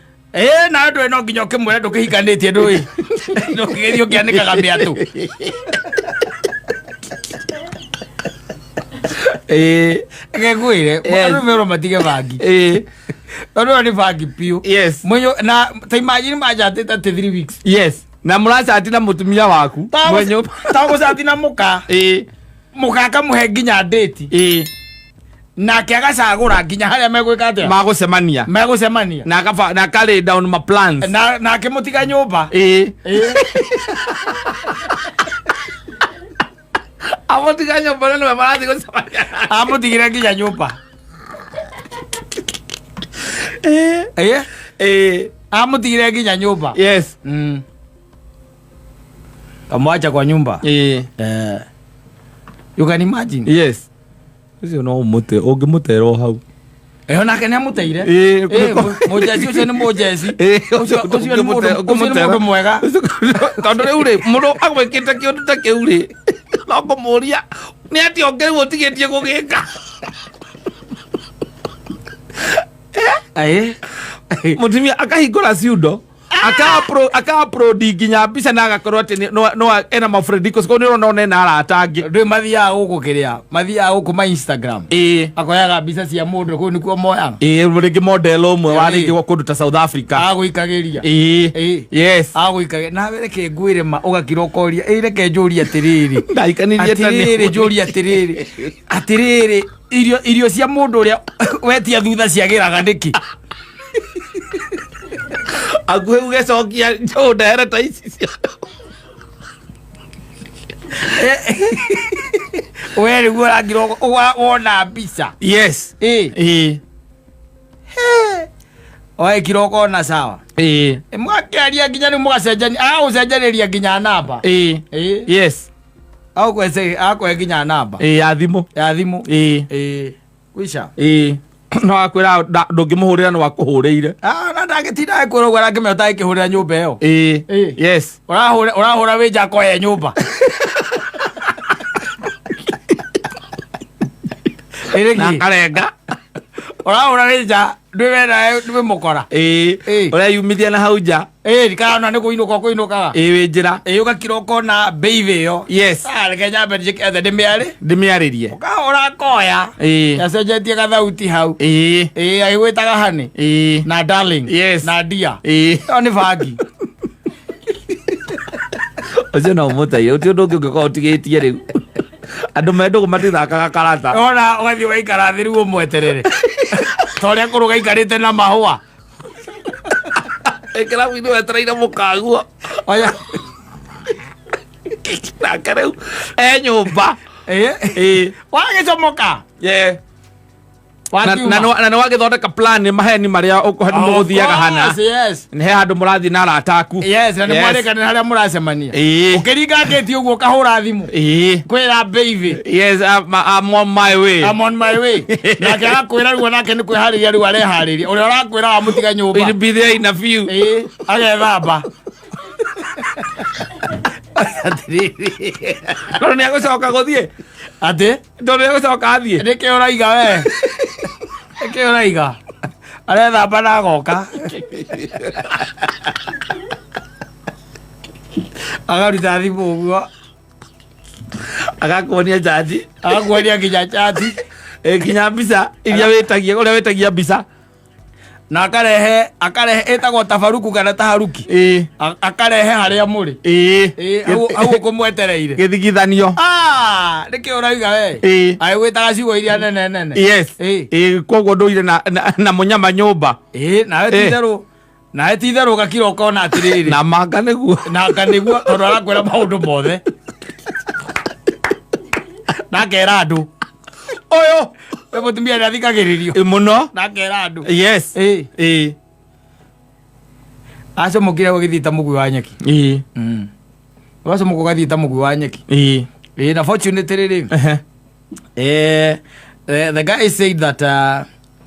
Na ndũĩ no nginya ũkĩmwĩra ndũkĩhikanĩtie ndũĩ ndũkĩgeria ũkĩanĩkaga mĩatũ. Reke ngwĩre, andũ merwo matige bangi. Tondũ ĩyo nĩ bangi biũ. Mwenyo na ta imagine manjatĩte atĩ 3 weeks. Yes, na mũracati na mũtumia waku mwenye. Tagũcati na mũka. Mũka akamũhe nginya date. Nake agacagũra nginya harĩa megwĩka atĩa? Magũcemania. Megũcemania. Na akaba na akarĩ down ma plans. Na nake mũtiga nyũmba. Amũtiga nyũmba na nĩwe marathiĩ gũcemania. Amũtigire nginya nyũmba. Amũtigire nginya nyũmba. Yes. Kamwacha kwa nyumba. You can imagine. Yes. Ũcio no ũmũte ũngĩmũtera o hau. Ĩyo nake nĩ amũteire. Mũjeci ũcio nĩ mũjeci. Ũcio nĩ mũndũ mwega. Tondũ rĩu rĩ, mũndũ agwĩkĩte kĩũndũ ta kĩu rĩ, no kũmũria nĩ atĩa ũngĩ rĩu ũtigĩtie gũgĩka. Mũtumia akahingũra ciundo, aka-upload nginya mbica na agakorwo atĩ no ena ma friend request, koguo nĩ ũrona ona ena arata angĩ. Ndũĩ mathiaga gũkũ kĩrĩa, mathiaga gũkũ ma Instagram. Akoyaga mbica cia mũndũ kũu nĩkuo moyaga. Rĩngĩ model ũmwe wa rĩngĩ kũndũ ta South Africa. Agũikagĩria. Yes. Agũikagĩria. Nawe reke ngwĩre ma ũgakira ũkoria, reke njũrie atĩrĩrĩ. Ndaikanirie ta nĩ. Atĩrĩrĩ, njũrie atĩrĩrĩ. Atĩrĩrĩ, irio cia mũndũ ũrĩa wetia thutha ciagĩraga nĩkĩ? Akuhe ugecokia njũũ ndehere ta ici cia. We rĩu ũrangira wona mbica. Yes. Oekira ũkona sawa. Mũgakĩaria nginya rĩu mũgacenjania, agagũcenjanĩria nginya namba. Yes. Akũhe nginya namba. Ya thimũ. Ya thimũ. Kwisha. No akwĩra ndũngĩmũhũrĩra no akũhũrĩire. Na ndangĩtinda agĩkwĩra ũguo arangĩmenya ũtangĩkĩhũrĩra nyũmba ĩyo. Yes. Ũrahũra wĩ nja akoya nyũmba. Na akarenga. Ũrahũra wĩ nja, ndwĩ wena, ndwĩ mũkora. Ũreyumithia na hau nja. Kana nĩ kũinũka ũkũinũkaga. Wĩ njĩra. Ũgakira ũkona baby ĩyo. Yes. Reke nyambe njĩke ethe ndĩmĩarĩ. Ndĩmĩarĩrie. Ũkahũra akoya. Acenjetie gathauti hau. Agĩgwĩtaga honey. Na darling. Yes. Na dear. Ĩyo nĩ bangi. Ũcio no ũmũteithie. Ũti ũndũ ũngĩ ũngĩkorwo ũtigĩtie rĩu. Andũ me ndũgũ matithakaga karata. Ona ũgathiĩ ũgaikara thĩ rĩu ũmweterere. Ta ũrĩa kũrũ gaikarĩte na mahũa. Kĩrabu-inĩ wetereire mũkaguo. Oya. Nake rĩu e nyũmba. Wagĩcomoka. Na nĩ wagĩthondeka plan nĩ maheni marĩa mũgũthiaga hana. Yes. Nĩ he handũ mũrathiĩ na arata aku. Yes, na nĩ mwarĩkanĩra harĩa mũracemania. Ũkĩringa ngĩti ũguo ũkahũra thimũ. Kwĩra baby. Yes, I'm on my way. I'm on my way. Nake agakwĩra rĩu nake nĩ kwĩharĩria rĩu areharĩria. Ũrĩa ũrakwĩra wamũtiga nyũmba. We'll be there in a few. Agethamba. Tondũ nĩ agũcoka gũthiĩ. Atĩ? Tondũ nĩ agũcoka athiĩ. Nĩkĩ ũraiga we? Nĩkĩ ũraiga? Arethamba na agoka. Agaruta thimũ ũguo. Agakuonia chati. Agakuonia nginya chati. Nginya mbica iria wĩtagia, ũrĩa wĩtagia mbica. Na akarehe ĩtagwo tabaruku kana taharuki. Akarehe harĩa mũrĩ. Hau ũkũmwetereire. Gĩthigithanio. Nĩkĩ ũrauga we? Agĩgwĩtaga ciugo iria nene nene. Yes. Koguo ndũire na mũnyama nyũmba. Nawe ti-itherũ. Nawe ti-itherũ ũgakira ũkona atĩrĩrĩ. Na manga nĩguo. Na anga nĩguo tondũ arakwĩra maũndũ mothe. Na akera andũ. Ũyũ. We mũtumia nĩ athikagĩrĩrio. Mũno. Na akera andũ. Yes. Acomokire gũgĩthiĩ ta mũgui wa nyeki. Ũgacomoka ũgathiĩ ta mũgui wa nyeki. Na fortunately rĩ, the guy said that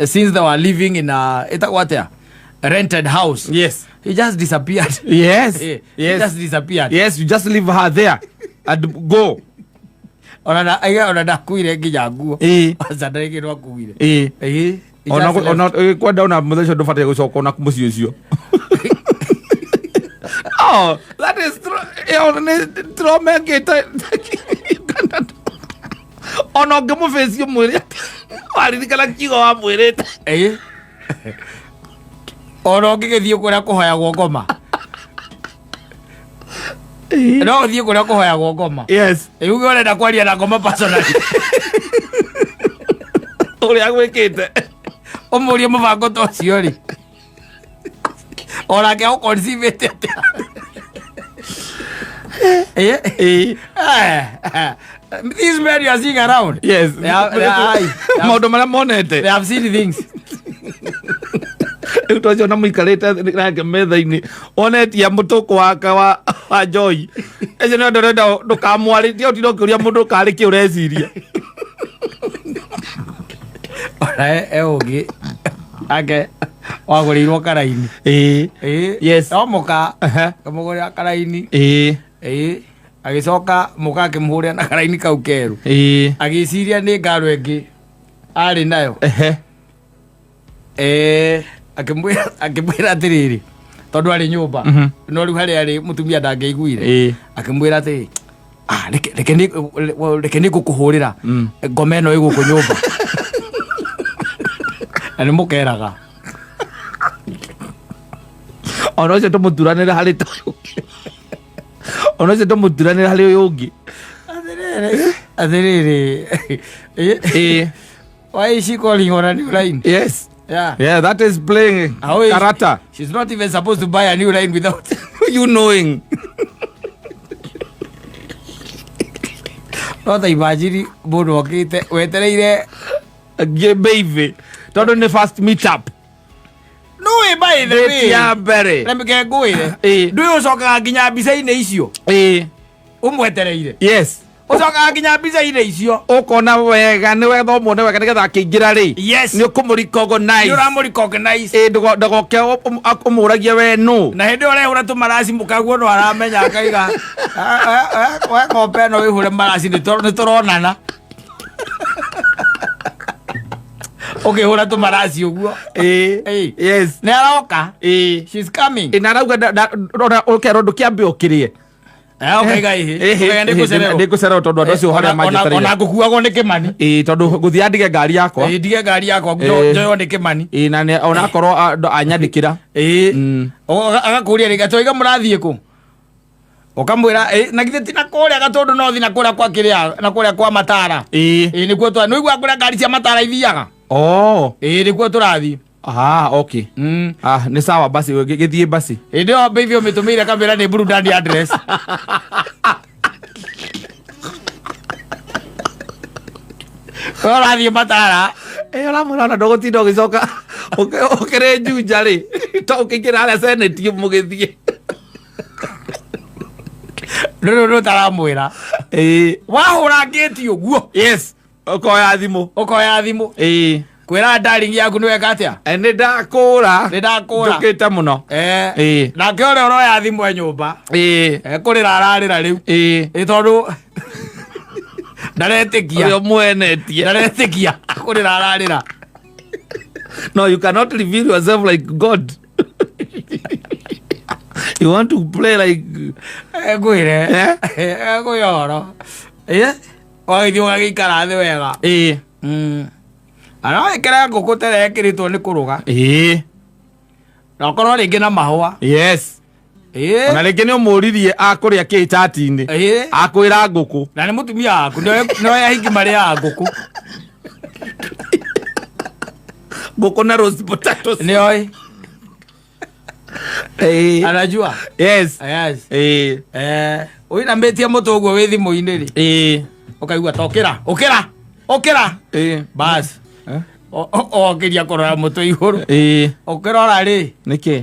since they were living in a, ĩtagwo atĩa? A rented house. Yes. He just disappeared. Yes. He Yes. just disappeared. Yes, you just leave her there and go. Ona ndakuire nginya nguo. Aca ndarĩ kĩndũ akuire. He Ona just left. ona kwenda ona muthenya ũcio ndũbataire gũcoka ona mũciĩ ũcio. Oh, that is true. Ĩyo nĩ trauma ĩngĩ ona ũngĩmũbĩci ũmwĩre atĩ waririkana kiugo wamwĩrĩte. Ĩĩ. Ona ũngĩgĩthiĩ kũrĩa kũhoyagwo ngoma, no ũthiĩ kũrĩa kũhoyagwo ngoma. Yes. Ĩ, uge ũrenda kwaria na ngoma personally. Ũrĩa gwĩkĩte. Ũmũrie mũbango ta ũcio rĩ, onake agũconceive-ĩte atĩa? Ĩ. Ĩĩ. These men you are seeing around, Yes. they are, they have, Maũndũ marĩa monete. they have seen things. Rĩu to na mũikarĩte nake metha-inĩ onetia mũtũkũ wake wa njoi ĩcio nĩ ũndũ ũrenda ndũkamwarĩtie ũtinde ũkĩũria mũndũ karĩ kĩ ũreciria. Ona e ũngĩ ake wagũrĩirwo karaini. Ĩĩ. Ĩĩ. Yes. No mũka Aha. kamũgũrĩra karaini. Ĩĩ. Ĩĩ, agĩcoka mũka akĩmũhũrĩra na karaini kau kerũ, Ĩĩ. agĩciria nĩ ngaro ĩngĩ arĩ nayo. Ehe. Akĩmwĩra atĩrĩrĩ, tondũ arĩ nyũmba, no rĩu harĩa arĩ mũtumia ndangĩaiguire. Akĩmwĩra atĩrĩ, "Ah, reke nĩ ngũkũhũrĩra ngoma ĩno ĩ gũkũ nyũmba na nĩ mũkeraga." Ona ũcio tũmũturanĩre harĩ ta ũyũ ũngĩ. Ona ũcio tũmũturanĩre harĩ ũyũ ũngĩ. Atĩrĩrĩ. Ĩĩ. Why is she calling on a new line? Yes. Yeah. Yeah, that is playing How is- karata. She's not even supposed to buy a new line without you knowing. No ta imagine mũndũ okĩte wetereire. Ngĩ baby tondũ nĩ first meet up. No way, by the Date way. ya mbere. Reke ngwĩre. Ĩĩ. Ndũĩ ũcokaga nginya mbica-inĩ icio Ĩĩ. ũmwetereire. Yes. Ũcokaga nginya mbica-inĩ icio. Ũkona wega nĩ wetha ũmuone wega nĩgetha akĩingĩra rĩ, Yes. nĩ ũkũmũ-recognize. Nĩ ũramũ-recognize. Ĩĩ, ndũgoke ũmũragie we nũ. Na hĩndĩ ĩyo ũrehũra tũmaraci mũkaguo no aramenya akaiga, "We ng'ombe ĩno wĩhũre maraci nĩ tũronana." Ũkĩhũra tũmaraci ũguo. Ĩĩ. Ĩĩ. Yes. Nĩ aroka. Ĩĩ. She's coming. Ĩ, na arauga ũkerwo ndũkĩambe ũkĩrĩe. Ũkaiga ĩhĩ. Ũkaiga nĩ ngũcererwo. Nĩ ngũcererwo tondũ andũ acio harĩa Ona manjetereire. ngũkuagwo nĩ Kĩmani. Ĩĩ, tondũ ngũthiĩ andige ngari yakwa. Ĩĩ, ndige ngari yakwa Ĩĩ. njoywo nĩ Kĩmani. Ĩĩ, na onakorwo anyandĩkĩra. Ĩĩ. Agakũria rĩngĩ twaiga mũrathiĩ kũ, ũkamwĩra, "Ĩ, na githĩ ti na kũrĩa Gatũndũ no thi na kũrĩa kwa kĩrĩa na kũrĩa kwa Matara." Ĩĩ. Ĩĩ, nĩkuo twa nĩũigua kũrĩa ngari cia Matara ithiaga. Oh. Ĩĩ, nĩkuo tũrathiĩ. Ah, okay. Ah, nĩ sawa basi, gĩthiĩ basi. Hĩndĩ ĩyo baby ũmĩtũmĩire kamĩra nĩ burudani address. We ũrathiĩ Matara. Ĩ, ũramwĩra ona ndũgũtinda ũgĩcoka ũkĩrĩ Juja rĩ, to ũkĩingĩra harĩa senate mũgĩthiĩ. Ndũrĩ ũndũ ũtaramwĩra. Ĩĩ. Wahũra ngĩti ũguo, Yes, ũkoya thimũ. Ũkoya thimũ Ĩĩ. kwĩra darling yaku nĩ weka atĩa. Ĩ, nĩ ndakũra. Nĩ ndakũra. Njũkĩte mũno. Ĩĩ. Nake ũrĩa ũroya thimũ e nyũmba, Ĩĩ. ekũrĩra ararĩra rĩu. Ĩĩ. Ĩ, tondũ ndaretĩkia. Ũrĩa ũmwenetie. Ndaretĩkia, kũrĩra ararĩra. No, you cannot reveal yourself like God. You want to play like Ngwĩre. Eh? Ngwĩre ũhoro. Ĩ, wagĩthiĩ ũgagĩikara thĩ wega. Ĩĩ. Na no ĩkĩre ngũkũ tene ĩkĩrĩtwo nĩ kũrũga, Ĩĩ. na ũkorwo rĩngĩ na mahũa. Yes. Ĩ. Ona rĩngĩ nĩ ũmũririe akũrĩa kĩ chat-inĩ. Ĩ. Akwĩra ngũkũ. Na nĩ mũtumia waku nĩoĩ ahingi marĩaga ngũkũ. Ngũkũ na roast potatoes. Nĩoĩ. Ĩĩ. Anajua. Yes. Yes. Ĩĩ. Ũinamĩtie mũtwe ũguo wĩ thimũ-inĩ rĩ, Ĩĩ. ũkaigua ta ũkĩra ũkĩra ũkĩra. Ĩĩ. Bas. Eh? Okĩria kũrora mũtwe igũrũ. Ĩĩ. Ũkĩrora rĩ. Nĩkĩ?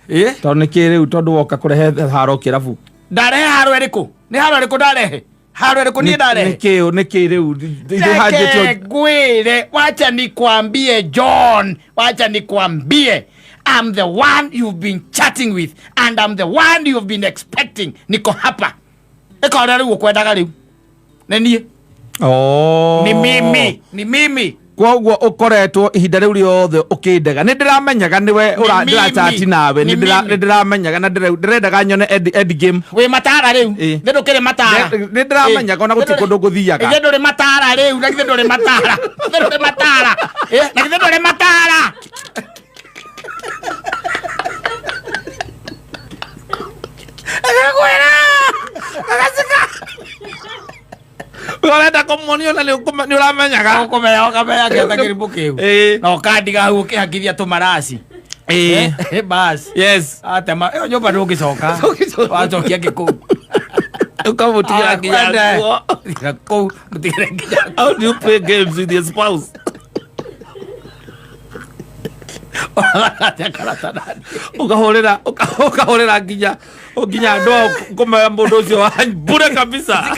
Ĩ. Tondũ nĩkĩ rĩu tondũ woka kũrehe haro kĩrabu? Ndarehe haro ĩrĩkũ? Nĩ haro ĩrĩkũ ndarehe? Haro ĩrĩkũ niĩ ndarehe? Nĩkĩ nĩkĩ rĩu Reke hanjĩtio? ngwĩre, wacha nikwambie, John, wacha nikwambie, I'm the one you've been chatting with and I'm the one you've been expecting. Niko hapa. Ĩka ũrĩa rĩu ũkwendaga rĩu nĩ niĩ. Oh. Ni mimi, ni mimi. Koguo ũkoretwo ihinda rĩu rĩothe ũkĩndega. Nĩ ndĩramenyaga nĩwe Nĩ mimi. ndĩrachati nawe. Nĩ mimi. Nĩ ndĩramenyaga na ndĩrendaga nyone end game. Wĩ matara rĩu. Ĩ. Nĩ ndũkĩrĩ matara. Nĩ ndĩramenyaga ona gũtirĩ kũndũ ngũthiaga. Ithe ndũrĩ matara rĩu, na githĩ ndũrĩ matara. Ithe ndũrĩ matara. Ĩ, na githĩ ndũrĩ matara. Agakwĩra. Agacika. Ũrenda kũmuonia ona nĩ ũramenyaga. Ũkũmenya ũkamenya kĩota kĩrimũ kĩu. Ĩ. Na ũkandiga hau ũkĩhakithia tũmaraci. Ĩ. Bas. Yes. Atema ĩyo nyũmba ndũngĩcoka. Ndũngĩcoka. Wacokia kĩkũu. Ũkamũtigĩra nginya nguo. Tiga kũu, mũtigĩre nginya How do you play games with your spouse? Ũrathaka karata nani? Ũkahũrĩra nginya andũ ao kũmenya mũndũ ũcio wa bure kabisa.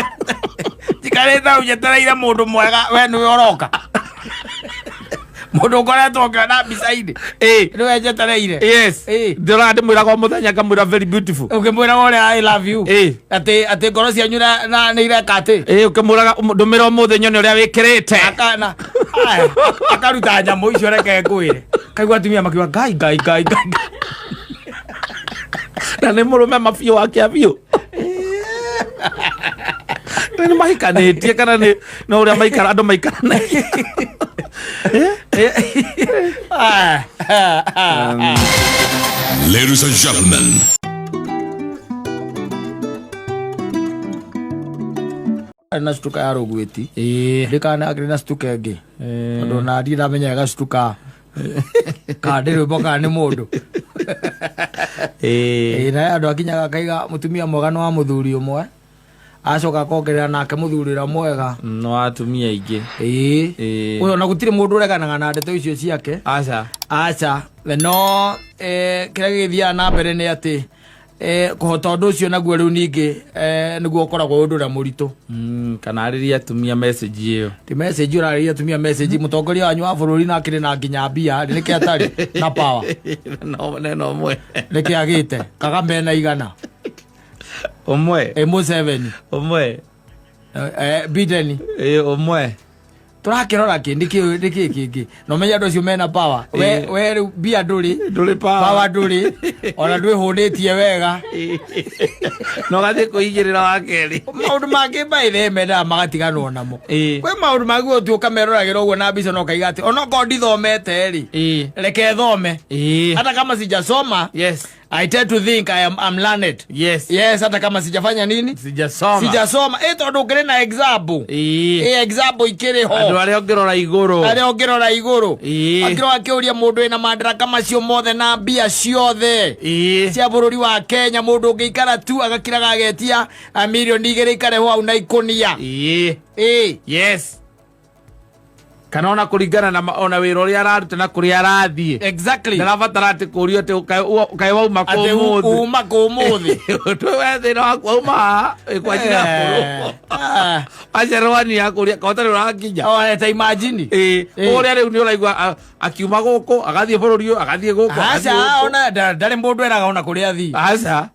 Njikarĩte hau njetereire mũndũ mwega we nĩwe ũroka. Mũndũ ũkoretwo ũkĩona mbica-inĩ. Ĩ. Nĩwe njetereire. Yes. Ĩ. Ndĩrona ndĩmwĩraga o mũthenya ngamwĩra very beautiful. Ũkĩmwĩraga ũrĩa I love you. Ĩ. Atĩ ngoro cianyu na nĩ ireka atĩ. Ĩ, ũkĩmwĩraga ndũmĩra ũmũthĩ nyone ũrĩa wĩkĩrĩte. Akana. Aya, akaruta nyamũ icio reke ngwĩre. Kaigua atumia makiuga ngai ngai ngai ngai. Na nĩ mũrũme mabiũ wake biũ. Nĩ mahikanĩtie kana nĩ no ũrĩa maikara andũ maikaranagia. Ah, ah, ah, ah. Ladies and gentlemen, Na cutuka ya rũgwĩti. Ĩ. Ndikana akĩrĩ na cutuka ĩngĩ. Tondũ ona ndirĩ ndamenya gacutuka kana nĩ rwĩmbo kana nĩ mũndũ. Ĩ. Ĩ, na andũ akinyaga akaiga mũtumia mwega nĩ wa mũthuri ũmwe. Acoka akongerera nake mũthuri ũrĩa mwega. No atumia aingĩ. Ĩ. Ĩ. Ũyũ ona gũtirĩ mũndũ ũreganaga na ndeto icio ciake. Aca. Aca. No kĩrĩa gĩgĩthiaga na mbere nĩ atĩ kũhota ũndũ ũcio naguo rĩu ningĩ nĩguo ũkoragwo ũndũ ũrĩa mũritũ. Kana arĩria atumia message ĩyo. Ti message ũrarĩria atumia message, mũtongoria wanyu wa bũrũri na akĩrĩ na nginya mbia nĩkĩ atarĩ na power. No neno ũmwe. Nĩkĩ agĩte Kagame na igana. Ũmwe. Museveni. Ũmwe. Biden. Ĩ, ũmwe. Tũrakĩrora kĩ nĩkĩ nĩkĩ kĩngĩ na ũmenye andũ acio mena power. We Ĩ. we rĩu mbia ndũrĩ. Ndũrĩ power. Power ndũrĩ. Ona ndwĩhũnĩtie wega. No gathiĩ kũigĩrĩra wa kerĩ. Maũndũ mangĩ by the way mendaga magatiganwo namo. Ĩ. Kwĩ maũndũ mangĩ ũthiĩ ũkameroragĩra ũguo na mbica na ũkaiga atĩ onokorwo ndithomete rĩ. Ĩ. Reke thome. Ĩ. Hata kama sijasoma. Yes. I tend to think I'm learned. Yes. Yes, hata kama sijafanya nini? Sijasoma. Sijasoma. Tondũ ngĩrĩ na example. Ĩ. Example ikĩrĩ ho. Andũ arĩa ũngĩrora igũrũ. Arĩa ũngĩrora igũrũ. Ĩ. Akĩrora akĩũria mũndũ wĩna madaraka macio mothe na mbia ciothe. Ĩ. Cia bũrũri wa Kenya mũndũ ũngĩikara tu agakiraga agetia mirioni igĩrĩ ikarehwo hau na ikũnia. Ĩ. Ĩ. Yes. Kana ona kũringana na ona wĩra ũrĩa araruta na kũrĩa arathiĩ. Exactly. Ndarabatara atĩ kũũrio atĩ kaĩ wauma kũ Atĩ ũmũthĩ. uma kũ ũmũthĩ. Twĩ we thĩna waku wauma haha, ĩ kwa njĩra ya kũrũ. Acerwani ya kũria ka ũtarĩ ũrakinya. Oh, ta imagine. Ĩ, Ĩ. ũrĩa rĩu nĩ ũraigua akiuma gũkũ agathiĩ bũrũri ũyũ agathiĩ gũkũ, agathiĩ Aca, gũkũ. ona ndarĩ mũndũ eraga ona kũrĩa athiĩ. Aca.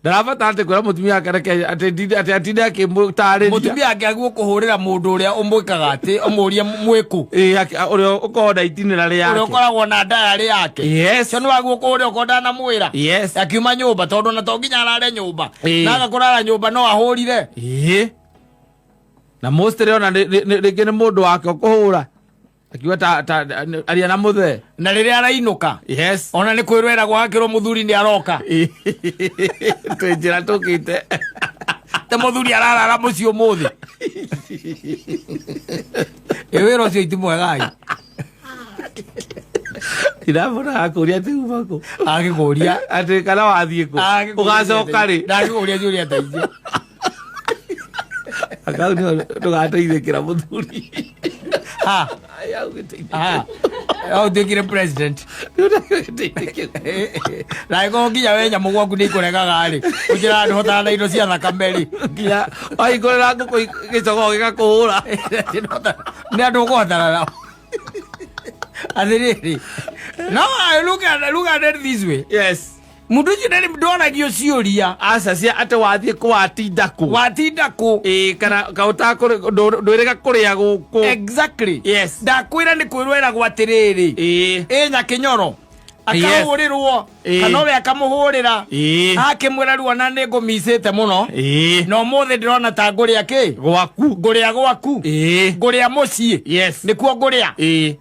Ndarabatara atĩ kwĩra mũtumia wake reke atĩ atinde akĩmũtarĩria. Mũtumia wake agwo kũhũrĩra mũndũ ũrĩa ũmwĩkaga atĩ ũmũrie mwĩkũ. Ĩ, ũrĩa ũkoragwo na itinerary yake. Ũrĩa ũkoragwo na diary yake. Yes. Ũcio nĩ wagwo kũhũrĩra okorwo ndanamwĩra. Yes. Akiuma nyũmba tondũ ona to nginya arare nyũmba. Ĩ. Na aga kũrara nyũmba no ahũrire. Ĩ. Na mostly ona rĩngĩ nĩ mũndũ wake ũkũhũra. Akiuga ta aria na mũthee. Na rĩrĩa arainũka. Yes. Ona nĩ kwĩrwo eragwo akĩrwo mũthuri nĩ aroka. Twĩ njĩra tũkĩte. Te mũthuri ararara mũciĩ ũmũthĩ. Ĩ wĩra ũcio ti mwega ĩ. Ndĩramũra akũria atĩ uma kũ. Agĩkũria. Atĩ kana wathiĩ kũ. Ũgacoka rĩ. Ndagĩkũria ciũria ta icio. Akau nĩho ndũgateithĩkĩra mũthuri. Ha. Aya, ũgĩteithĩkĩra. Ha. No ũtuĩkire president. Ũgĩteithĩkĩra. Na ĩkorwo nginya we nyamũ gwaku nĩ ikũregaga rĩ. Ũnjĩraga ndũhotaga na indo cia thakame rĩ. Nginya wahingũrĩra ngũkũ gĩcogoo gĩgakũhũra. Nĩ andũ ũkũhotana nao. Atĩrĩrĩ. No, I look at it this way. Yes. Mundu ucio ndarĩ ndoragio ciũria. Aca cia atĩ wathiĩ kũ, watinda kũ. Watinda kũ. Ĩĩ, kana ndwĩrĩga kũrĩa gũkũ. Exactly. Yes. Ndakwĩra nĩ kwĩrwo eragwo atĩrĩrĩ, Ĩĩ. ĩ Nyakinyoro akahũrĩrwo kana we akamũhũrĩra, akĩmwĩra rĩu ona nĩ ngũmicĩte mũno, na ũmũthĩ ndĩrona ta ngũrĩa kĩ Gwaku. Ngũrĩa gwaku. Ngũrĩa mũciĩ. Nĩkuo ngũrĩa.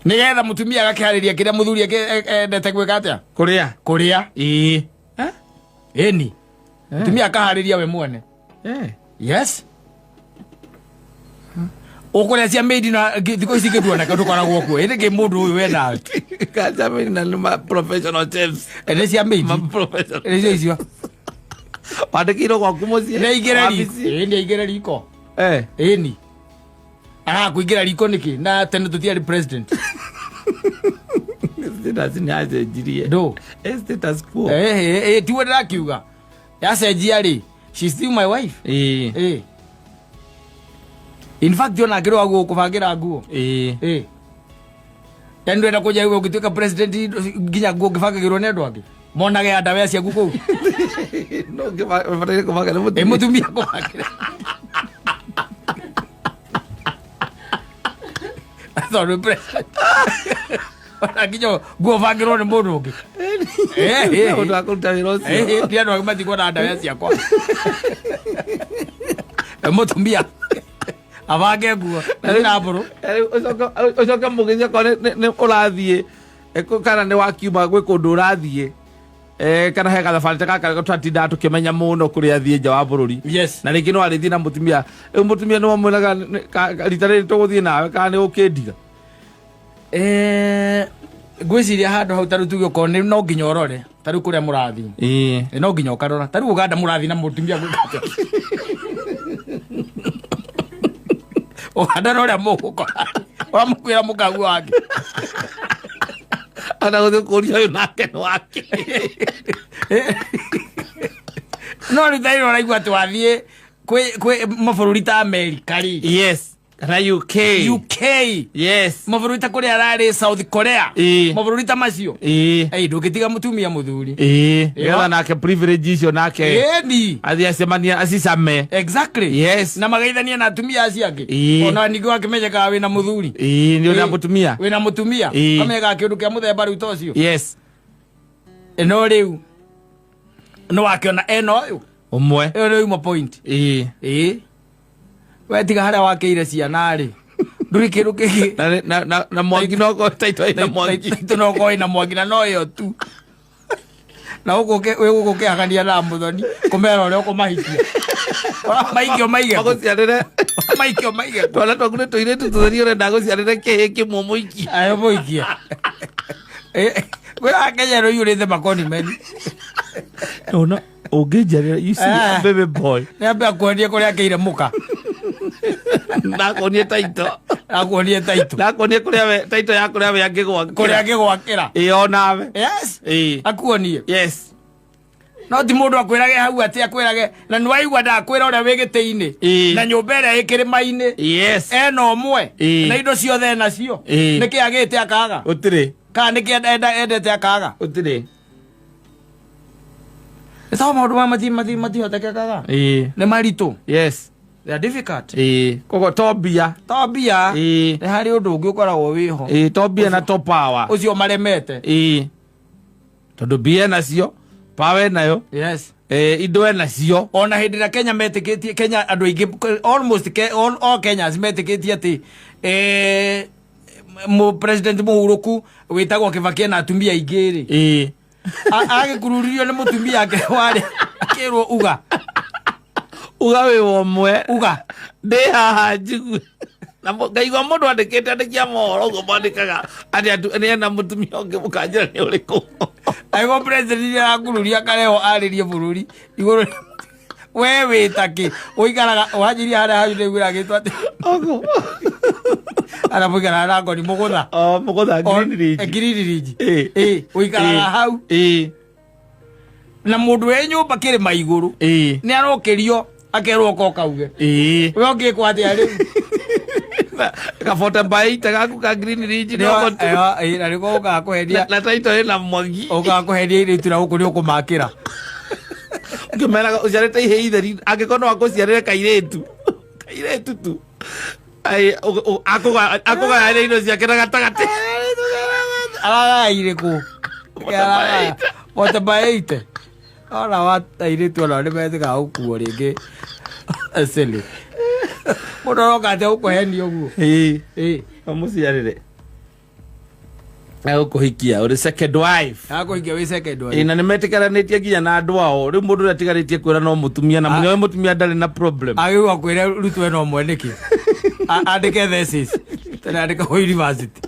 Nĩgetha mũtumia agakĩharĩria kĩrĩa mũthuri endete gwĩka atĩa? Kũrĩa. Kũrĩa. Ĩni, mũtumia akaharĩria we mwene. Yes, ũkũrĩa cia maid na thikũ ici ngĩtuoneka ndũkoragwo kuo ĩndĩ kĩ mũndũ ũyũ we nawe. Kajamini na nĩ ma professional chefs. Nĩ cia maid. Ma professional. Nĩcio icio. Wandĩkĩirwo gwaku mũciĩ. Nĩ aingĩre riko. Wabici. Ĩĩ, nĩ aingĩre riko. Ĩni, arakũingĩra riko nĩkĩ na tene tũtiarĩ president? Status nĩ acenjirie. Ndũ. Status quo. Ĩĩ, tiguo ndĩrakiuga yacenjia rĩ, she's still my wife. Ĩĩ, in fact ona akĩrĩ wa gũkũbangĩra nguo. Ĩĩ, yani ndwenda kũnja ũgĩtuĩka president nginya nguo ngĩbangagĩrwo nĩ andũ angĩ monage andawea ciaku kũu. No ngĩbataire kũbanga nĩ Ĩ. mũtumia. Mũtumia kũbangĩra tondũ president ona nginya nguo bangĩrwo nĩ mũndũ ũngĩ. Nĩ ũndũ wa kũruta wĩra ũcio. Ti andũ angĩ matikuona ndawa ciakwa. Mũtumia abange nguo na mbũrũ. Ũcoke mũgĩthi okorwo nĩ ũrathiĩ kana nĩ wakiuma gwĩ kũndũ ũrathiĩ, kana he gathabarĩ ta gaka twatindaga tũkĩmenya mũno kũrĩa athiĩ nja wa bũrũri. Na rĩngĩ no arĩthiĩ na mũtumia. Rĩu mũtumia nĩ wamwĩraga rita rĩrĩ tũgũthiĩ nawe kana nĩ ũkĩndiga? Ngwĩciria handũ hau tarĩu tuge okorwo nĩ no nginya ũrore tarĩu kũrĩa mũrathiĩ. No nginya ũkarora tarĩu Ũganda mũrathiĩ na mũtumia gwĩka atĩa? Ũganda na ũrĩa mũgũkora wamũkwĩra mũkaguo wake. Ana gũthiĩ kũria ũyũ nake nĩ wake. No rĩu tarĩu ũraigua atĩ wathiĩ kwĩ mabũrũri ta Amerika rĩ. Yes, kana UK. UK. Mabũrũri ta kũrĩa ararĩ South Korea. Mabũrũri ta macio. Ĩ, ndũngĩtiga mũtumia mũthuri. Ĩĩ, nĩgetha nake privilege icio nake ĩni athiĩ acemania acicame. Na magaithania na atumia acio angĩ. Ona ningĩ wakĩmenyekaga wĩna mũthuri. Ĩĩ, nĩ ũrĩa mũtumia. Wĩna mũtumia. Kamenyekaga kĩũndũ kĩa mũthemba rĩu ta ũcio. No rĩu nĩ wakĩona ena ũyũ. Ũmwe. Ĩyo nĩ yuma point. Ĩĩ, we tiga harĩa wakĩire ciana rĩ, ndũrĩ kĩndũ kĩngĩ. Na Mwangi no taito ina Mwangi. Taitũ no ũkorwo ĩna Mwangi na no ĩyo tu na gũkũ wĩ gũkũ kĩhagania na mũthoni kũmera ũrĩa ũkũmahikia maikio maige kũ? Magũciarĩre. Maikio maige kũ? Twana twaku nĩ tũirĩtu tũtheri, ũrenda gũciarĩre kĩhĩ kĩmwe mũikie. Ayo mũikie kwĩra Kenya rũiyũrĩte makoni meni. Ona ũngĩnjarĩra, you see a baby boy. Nĩ ambe akuonie kũrĩa akĩire mũka. Nakuonie taito. Akuonie taitũ. Nakuonie kũrĩa we taito ya kũrĩa we angĩgwakĩra. Kũrĩa angĩgwakĩra. Ĩĩ, onawe. Akuonie. No ti mũndũ akwĩrage hau atĩ akwĩrage na nĩ waigua ndakwĩra ũrĩa wĩ gĩtĩ-inĩ na nyũmba ĩrĩa ĩ kĩrĩma-inĩ ena ũmwe na indo ciothe enacio. Nĩkĩ agĩte akaga? Gũtirĩ. Kana nĩkĩ endete akaga? Gũtirĩ. Nĩ tondũ maũndũ maya matihotekekaga. Nĩ maritũ. They are difficult. Ĩĩ, koguo to mbia. To mbia. Nĩ harĩ ũndũ ũngĩ ũkoragwo wĩho. Ĩĩ, to mbia na to power. Ũcio maremete. Ĩĩ, tondũ mbia enacio, power enayo. Indo enacio. Ona hĩndĩ ĩrĩa Kenya metĩkĩtie, Kenya andũ aingĩ almost all Kenyans metĩkĩtie atĩ mu president mũhurũku wĩtagwo Kibaki ena atumia aingĩ rĩ, agĩkururirio nĩ mũtumia ake warĩ akĩrwo uga. Uga wĩ ũmwe. Uga. Ndĩ haha njigue na ngaigua mũndũ andĩkĩte andĩkia mohoro ũguo mwandĩkaga atĩ nĩ ena mũtumia ũngĩ, mũkanjĩra nĩ ũrĩkũ. Angĩkorwo president nĩ arakururia akarehwo arĩrie bũrũri igũrũ we wĩ ta kĩ ũikaraga wanjirie harĩa hanyu nĩguo agĩtwo atĩ Ũguo. Harĩa mũikaraga na ngoni mũgũtha. O mũgũtha Green Ridge. Green Ridge. Ĩĩ, ũikaraga hau na mũndũ wĩ nyũmba kĩrĩma igũrũ nĩ arokĩrio akerwo ko kauge. We ũngĩkwo atĩa rĩu? Kabote baita gaku ka Green Ridge no tu. Na nĩko ũkaga kũhenia. Na taito ĩna mwangi. Ũkaga kũhenia irĩtu na gũkũ nĩ ũkũmakĩra. Ũkĩmeraga ũciarĩte ihĩĩ itheri angĩkorwo no akũciarĩre kairĩtu. Kairĩtu tu. Ai akũgayanĩra indo ciake na gatagatĩ. Aragaire kũ? Watabaite. Ona wa airĩtu ona nĩ metĩkaga gũkuo rĩngĩ. Silly. Mũndũ aroka atĩa gũkũhenia ũguo? Ĩĩ. Ĩĩ. Amũciarĩre. Agũkũhikia ũrĩ second wife. Akũhikia wĩ second wife. Ĩĩ, na nĩ metĩkĩranĩtie nginya na andũ ao. Rĩu mũndũ ũrĩa atigarĩtie kwĩra no mũtumia na mũnyewe mũtumia ndarĩ na problem. Agĩrĩirwo akwĩre rutwo ĩno ũmwe nĩkĩ? Andĩke thesis. Tene andĩkagwo university.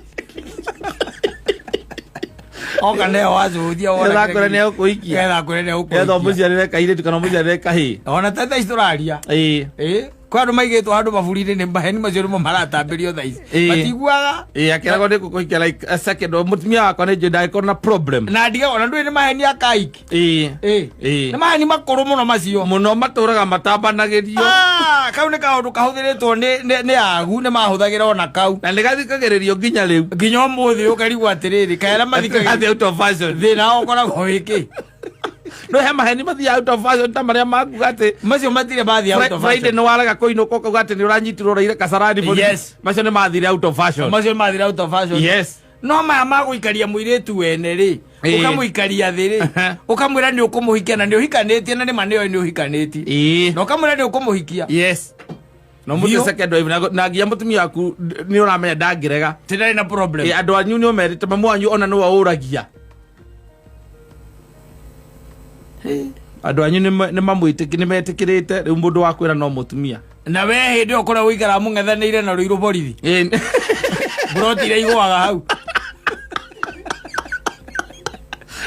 Oka nĩyo wacũthia wona. Nĩgetha akwĩre nĩ egũkũhikia. Nĩgetha akwĩre nĩ Nĩgetha egũkũhikia. ũmũciarĩre kairĩtu kana ũmũciarĩre kahĩĩ. Ona ta thaa ici tũraria. Ĩĩ. Ĩĩ. Kwĩ andũ maigĩtwo handũ maburi-inĩ nĩ maheni macio nĩmo maratambĩrio thaa ici. Ĩĩ. Matiguaga. Ĩĩ, akĩragwo nĩ ngũkũhikia like a second mũtumia wakwa nĩ njũĩ ndangĩkorwo na problem. Na ndiga ona ndũĩ nĩ maheni akaiki. Ĩĩ. Ĩĩ. Ĩĩ. Nĩ maheni makũrũ mũno macio. Mũno matũraga matambanagĩrio. Ah, kau nĩ kaũndũ kahũthĩrĩtwo nĩ agu nĩ mahũthagĩra ona kau. Na nĩ gathikagĩrĩrio nginya rĩu. Nginya ũmũthĩ ũkarigwo atĩrĩrĩ kaera mathikagĩrĩrio. Gathiĩ out of fashion. Thĩna ũkoragwo wĩkĩ. No he maheni mathiaga out of fashion ta marĩa makuga atĩ Macio matirĩ mathiĩ out of Friday fashion. nĩ warega kũinũka ũkauga atĩ nĩ ũranyitirwo ũraire Kasarani borithi. Yes. Macio nĩ mathire out of fashion. Macio mathire out of fashion. Yes. No maya ma gũikaria mũirĩtu wene rĩ, Ĩĩ. ũkamũikaria thĩ rĩ, ũkamwĩra nĩ ũkũmũhikia na nĩ ũhikanĩtie na nĩ ma nĩoĩ nĩ ũhikanĩtie. Ĩĩ. Na ũkamwĩra nĩ ũkũmũhikia. Yes. No mũtĩ Biũ. second wife na nginya mũtumia waku nĩ ũramenya ndangĩrega. Ti ndarĩ na problem. Ĩĩ, andũ anyu nĩ ũmerĩte mamu wanyu ona nĩwe ũragia. Andũ anyu nĩ metĩkĩrĩte rĩu mũndũ wa kwĩra no mũtumia. Na we hĩndĩ ĩyo kũrĩa ũikaraga mũng'ethanĩire na rũirũ borithi. Ĩĩ. Mburoti iria igũaga hau.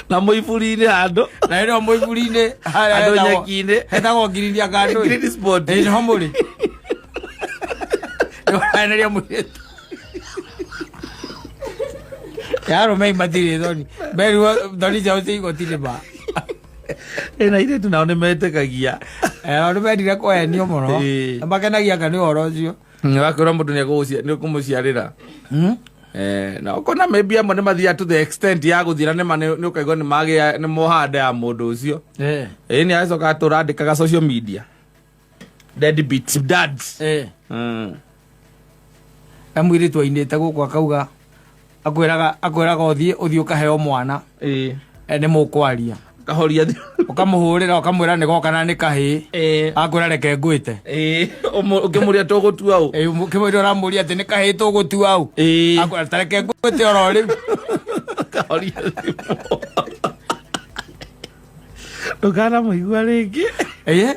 Na mũiburi-inĩ handũ. Na hĩndĩ ĩyo mũiburi-inĩ harĩa Andũ nyeki-inĩ. hetagwo ngirinia kandũ. Green spot. Ĩĩ nĩho mũrĩ. Nĩũraneria mũirĩtu. Ya arũme matirĩ thoni. Merirwo thoni ciao cia igoti ma. Ĩĩ, na airĩtu nao nĩ metĩkagia. Nao nĩ mendire kũhenio mũno. Ĩĩ. Na makenagia anga nĩ ũhoro ũcio. Wakwĩra mũndũ nĩ ũkũmũciarĩra. Na ũkona maybe amwe nĩ mathiaga to the extent ya gũthiĩ na nĩma nĩ ũkaigua nĩ magĩa nĩ moha nda ya mũndũ ũcio. Ĩĩ, nĩ acoka atũra andĩkaga social media. Deadbeat dads. Na mũirĩtu ainĩte gũkũ akauga akwĩraga ũthiĩ ũkaheo mwana. Ĩĩ. Nĩ mũkwaria. Kahoria thimũ. Ũkamũhũrĩra ũkamwĩra nĩ goka na nĩ kahĩĩ. Ĩĩ. Akwĩra reke ngwĩte. Ĩĩ, ũkĩmũria tũgũtua ũ. Ĩĩ, ũkĩmwĩra ũramũria atĩ nĩ kahĩĩ tũgũtua ũ. Ĩĩ. Akwĩra ta reke ngwĩte oro rĩu. Kahoria thimũ. Ndũkanamũigua rĩngĩ. Ĩĩ.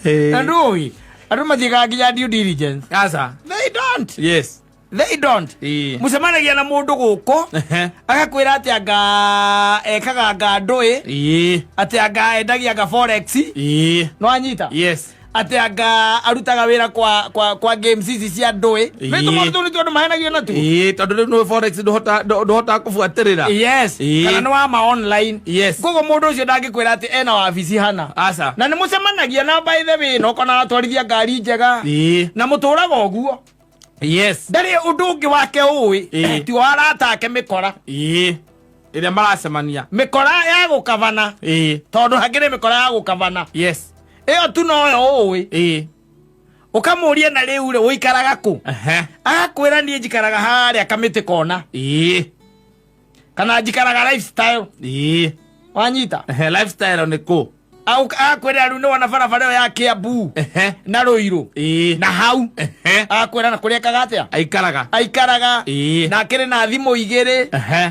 Ĩĩ. Na ndũĩ andũ mathiĩkaga nginya due diligence. Aca. They don't. Yes. They don't. Ĩĩ. Mũcemanagia na mũndũ gũkũ agakwĩra atĩ anga ekaga anga ndũĩ, Ĩĩ. atĩ anga endagia anga forex. Ĩĩ. No anyita? Yes. Atĩ anga arutaga wĩra kwa games ici cia ndũĩ. Ĩĩ. Nĩ tũmaũndũ tũu nĩtuo andũ mahenagio natuo. Ĩĩ, tondũ rĩu nĩ forex ndũhotaga kũbuatĩrĩra. Yes. Ĩĩ. Kana nĩ wa ma online. Yes. Koguo mũndũ ũcio ndangĩkwĩra atĩ ena wabici hana. Aca. Na nĩ mũcemanagia na by the way na ũkona aratwarithia ngari njega. Ĩĩ. Na mũtũraga ũguo. Yes. Ndarĩ ũndũ ũngĩ wake ũĩ. Ĩĩ. Ti wa arata ake mĩkora. Ĩĩ. Ĩrĩa maracemania. Mĩkora ya gũkabana. Ĩĩ. Tondũ hakĩrĩ mĩkora ya gũkabana. Yes. Ĩyo tu noyo ũĩ. Ĩĩ. Ũkamũria na rĩu rĩ ũikaraga kũ? Agakwĩra niĩ njikaraga harĩa kamĩtĩ kona. Ĩĩ. Kana njikaraga lifestyle. Ĩĩ. Wanyita? Lifestyle nĩ kũ? Agakwĩra rĩu nĩ wona barabara ĩyo ya Kiambu. Na Ruiru. Ĩĩ. Na hau. Agakwĩra na kũrĩa ekaga atĩa? Aikaraga. Aikaraga. Ĩĩ. Na akĩrĩ na thimũ igĩrĩ.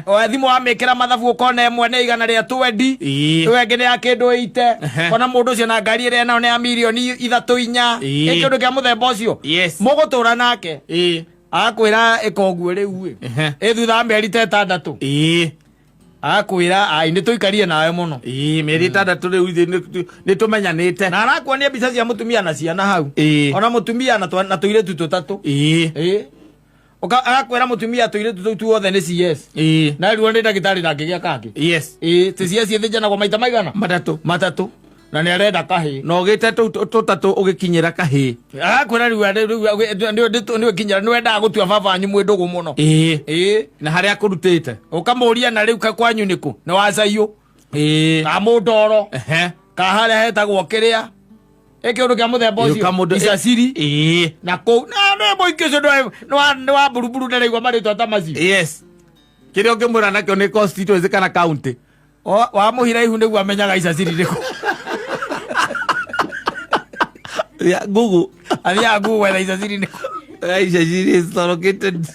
O thimũ wamĩkĩra mathabu ũkona ĩmwe nĩ igana rĩa 20. Ĩĩ. Ĩyo ĩngĩ nĩ ya kĩndũ 80. Kona mũndũ ũcio na ngari ĩrĩa enayo nĩ ya mirioni 3 4. Ĩĩ. Ĩ kĩndũ kĩa mũthemba ũcio. Yes. Mũgũtũra nake. Ĩĩ. Agakwĩra ĩka ũguo rĩu ĩ. Ĩ thutha wa mĩeri ta 6. Ĩĩ. Agakwĩra ai nĩ tũikarie nawe mũno. Ĩĩ, mĩeri 6 rĩu ithuĩ nĩ tũmenyanĩte. Na arakuonia mbica cia mũtumia na ciana hau. Ĩĩ. Ona mũtumia na tũirĩtu tũtatũ. Ĩĩ. Ĩĩ. Agakwĩra mũtumia tũirĩtu tũu tuothe nĩ CS. Ĩĩ. Na rĩu nĩ ndagĩtarĩ ndangĩgĩa kangĩ. Yes. Ĩĩ, ti CS ithĩnjanagwo maita maigana? Matatũ. Matatũ. Na nĩ arenda kahĩ. Na ũgĩte tũtatũ ũgĩkinyĩra kahĩ. Arakwĩra rĩu nĩ kinyĩra nĩ wendaga gũtua baba wanyu mwĩ ndũgũ mũno. Ĩĩ. Ĩĩ. Na harĩa akũrutĩte. Ũkamũria na rĩu kwanyu nĩkũ? Nĩ wacaiũ. Ĩĩ. Ka mũndoro. Ehe. Ka harĩa hetagwo kĩrĩa. Ĩ kĩũndũ kĩa mũthemba Ĩĩ, ũcio. ũkamũndũ- Icaciri. Ĩĩ. Na kũu na nĩ mũingĩ ũcio nĩ wa mburuburu ndaraigua marĩtwa ta macio. Yes. Kĩrĩa ũngĩmwĩra nakĩo nĩ constituency kana county. Wa mũhiraihu nĩguo amenyaga icaciri nĩkũ. Ya, Google. Athiaga Google gwetha icaciri nĩkũ. Icaciri is located.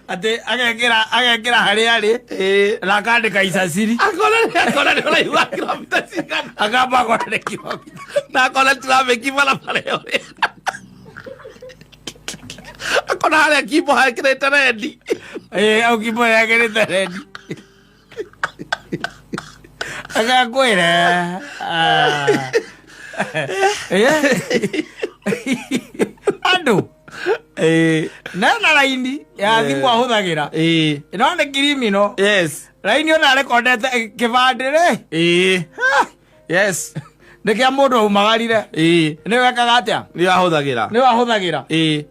Atĩ agekĩra harĩa arĩ Ĩĩ. na akandĩka icaciri. Akona nĩ ũraihu wa kilomita cigana. Akamba akona nĩ kilomita. Na akona traffic barabara ĩyo. Akona harĩa Kimbo hekĩrĩte rendi. Ĩĩ, au Kimbo hekĩrĩte rendi. Agakwĩra. Andũ. Ĩĩ. Nena raini ya thimũ ahũthagĩra. Ĩĩ. Ĩno nĩ criminal. Yes. Raini ona arekondete kĩbandĩ rĩ. Ĩĩ. Yes. Nĩ kĩa mũndũ aumagarire. Ĩĩ. Nĩ wekaga atĩa? Nĩ ahũthagĩra. Nĩ wahũthagĩra. Ĩĩ.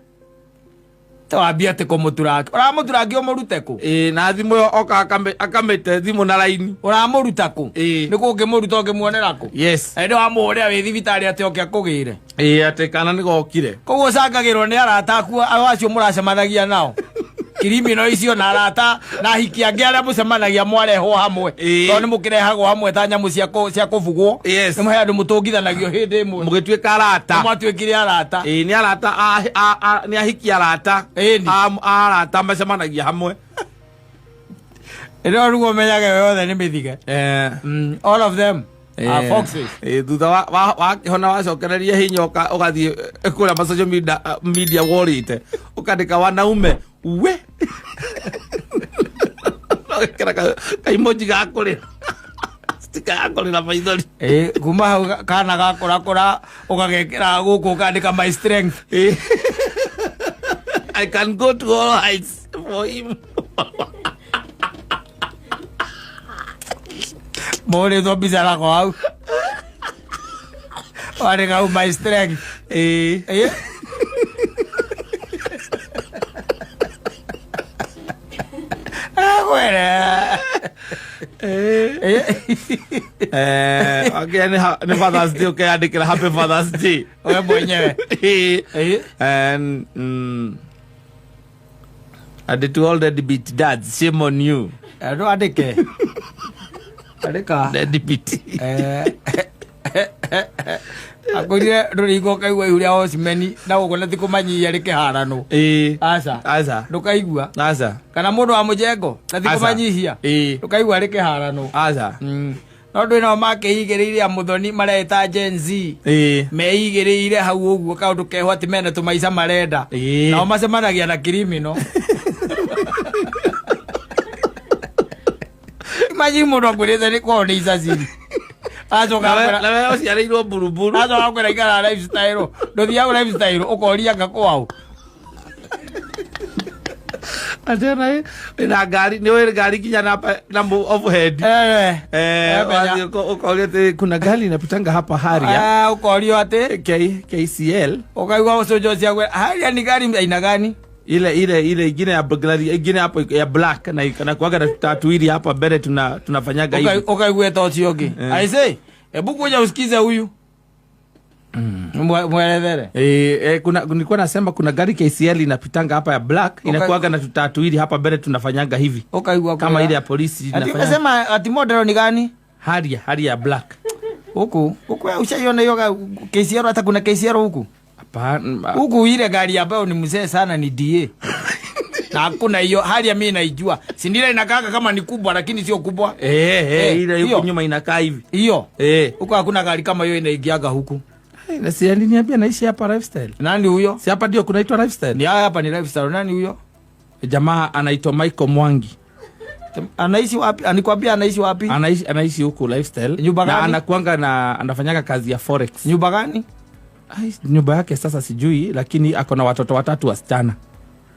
Tawambia atĩ kũmũturaki. Ũramũturaki ũmũrute kũ? Ĩĩ, na thimũ ĩyo oka akamĩte thimũ na raini. Ũramũruta kũ? Ĩĩ. Nĩ kũ ũngĩmũruta ũngĩmuonera kũ? Yes. Ĩndĩ wamũhũrĩra wĩ thibitarĩ atĩ oke akũgĩre. Ĩĩ, atĩ kana nĩ gokire. Koguo ũcangagĩrwo nĩ arata aku acio mũracemanagia nao. Kirimino icio na arata na ahiki angĩ arĩa mũcemanagia mwarehwo hamwe. Ĩĩ. Tondũ nĩ mũkĩrehagwo hamwe ta nyamũ cia kũbugwo. Yes. Nĩ mũhe andũ mũtũngithanagio hĩndĩ ĩmwe. Mũgĩtuĩka arata. Nĩ mwatuĩkire arata. Ĩĩ, nĩ arata nĩ ahiki arata. Ĩni. Arata macemanagia hamwe. Ĩno rĩu ũmenyage yothe nĩ mĩthige. All of them are foxes. Thutha wakĩhona wacokereria hinya ũgathiĩ kũrĩa ma social media worĩte. Ũkandĩka wanaume we. Ũgekĩra kaimoji ga kũrĩra. Sticker ya kũrĩra maithori. Ĩĩ, kuma hau kana gakũrakũra ũgagekĩra gũkũ ũkandĩka my strength. Ĩĩ. I can go to all heights for him. Mũhũrĩtwo mbica nako hau. Wandĩka hau my strength. Ĩĩ. Ĩĩ. Akwĩra. Ĩĩ. Wakinya nĩ Father's Day ũkeyandĩkĩra Happy Father's Day. We mwenyewe. Ĩĩ. Ĩĩ. And, and to all deadbeat dads, shame on you. Andũ andĩke. Andĩka. Deadbeat. Akwĩrire ndũrĩigua ũkaigua ihu rĩa Osimhen na ũguo na ti kũmanyihia rĩkĩharanwo. Ĩĩ. Aca. Aca. Ndũkaigua. Aca. Kana mũndũ wa mũjengo na ti Aca. kũmanyihia. Ĩĩ. Ndũkaigua rĩkĩharanwo. Aca. No ndwĩ nao makĩigĩrĩire a Mũthoni mareta Gen Z. Ĩĩ. Meigĩrĩire hau ũguo kaũndũ keho atĩ mena tũmaica marenda. Ĩĩ. Nao macemanagia na criminal. Imagine mũndũ akwĩrĩte nĩ kwao nĩ icaciri. Acoka akwĩra Na we ũciarĩirwo mburuburu. Acoka akwĩra ikara lifestyle. Ndũthiaga lifestyle ũkoria anga kwao. Atĩ ona wĩna ngari, nĩ ũĩ ngari nginya na overhead. Wathiĩ ũkoria atĩ kuna ngari inapitanga hapa Harrier. Ũkorio atĩ? KCL. Ũkaigua ũcũnjo cia gwĩra, Harrier ni gari aina gani? Ile ile ile ingine ya gari ingine hapo ya black na na kuaga na tatuili hapa mbele tunafanyaga hivi. Ukaigua ta ũcio ũngĩ. I say, hebu kuja usikize huyu. Mwelethere. Kuna nilikuwa nasema kuna gari KCL inapitanga hapa ya black, inakuaga na tatuili hapa mbele tunafanyaga hivi. Ukaigua kama kuna ile ya polisi Ati inafanya. umesema ati model ni gani? Harrier ya black. Huku, huku ushaiona hiyo KCL hata kuna KCL huku? Hapana. Huku ile gari ambayo ni mzee sana ni DA. Na hakuna hiyo Harrier mimi naijua. Si ndio inakaa kama ni kubwa lakini sio kubwa. Ile Hiyo. huko nyuma inakaa hivi. Hiyo. Huko hakuna gari kama hiyo inaingiaga huku. Na si aliniambia naishi hapa lifestyle. Nani huyo? Si hapa ndio kunaitwa lifestyle? Ni hapa ni lifestyle. Nani huyo? Jamaa anaitwa Michael Mwangi. Anaishi wapi? Anikwambia anaishi wapi? Anaishi huku lifestyle. Nyumba Na gani? anakuanga na anafanyaga kazi ya forex. Nyumba gani? Ai, nyumba yake sasa sijui, lakini ako na watoto watatu wasichana.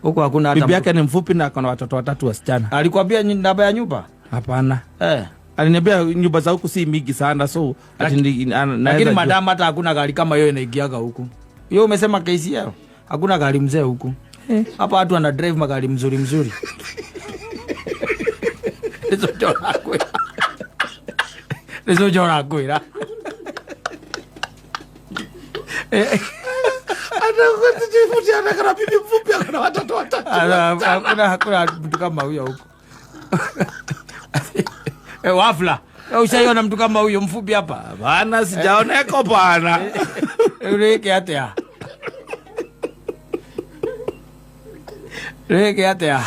Huko hakuna hata Bibi mtu. yake ni mfupi na ako na watoto watatu wasichana. Alikwambia namba ya nyumba? Hapana. Aliniambia nyumba za huku si mingi sana, so ati Lakini naweza jua. Madam, hata hakuna gari kama hiyo inaingiaga huku. Hiyo umesema KCL, hakuna gari mzee huku. Hapa watu wana drive magari mzuri mzuri. Nico njorakwĩra, nico njorakwĩra. Ana bibi mfupi, akona watoto watatu. Hakuna mtu kama huyo huku. Eh, wafla. Ushaiona mtu kama huyo mfupi hapa? Bana, sijaoneko bana. Rĩke atĩa? Rĩke atĩa?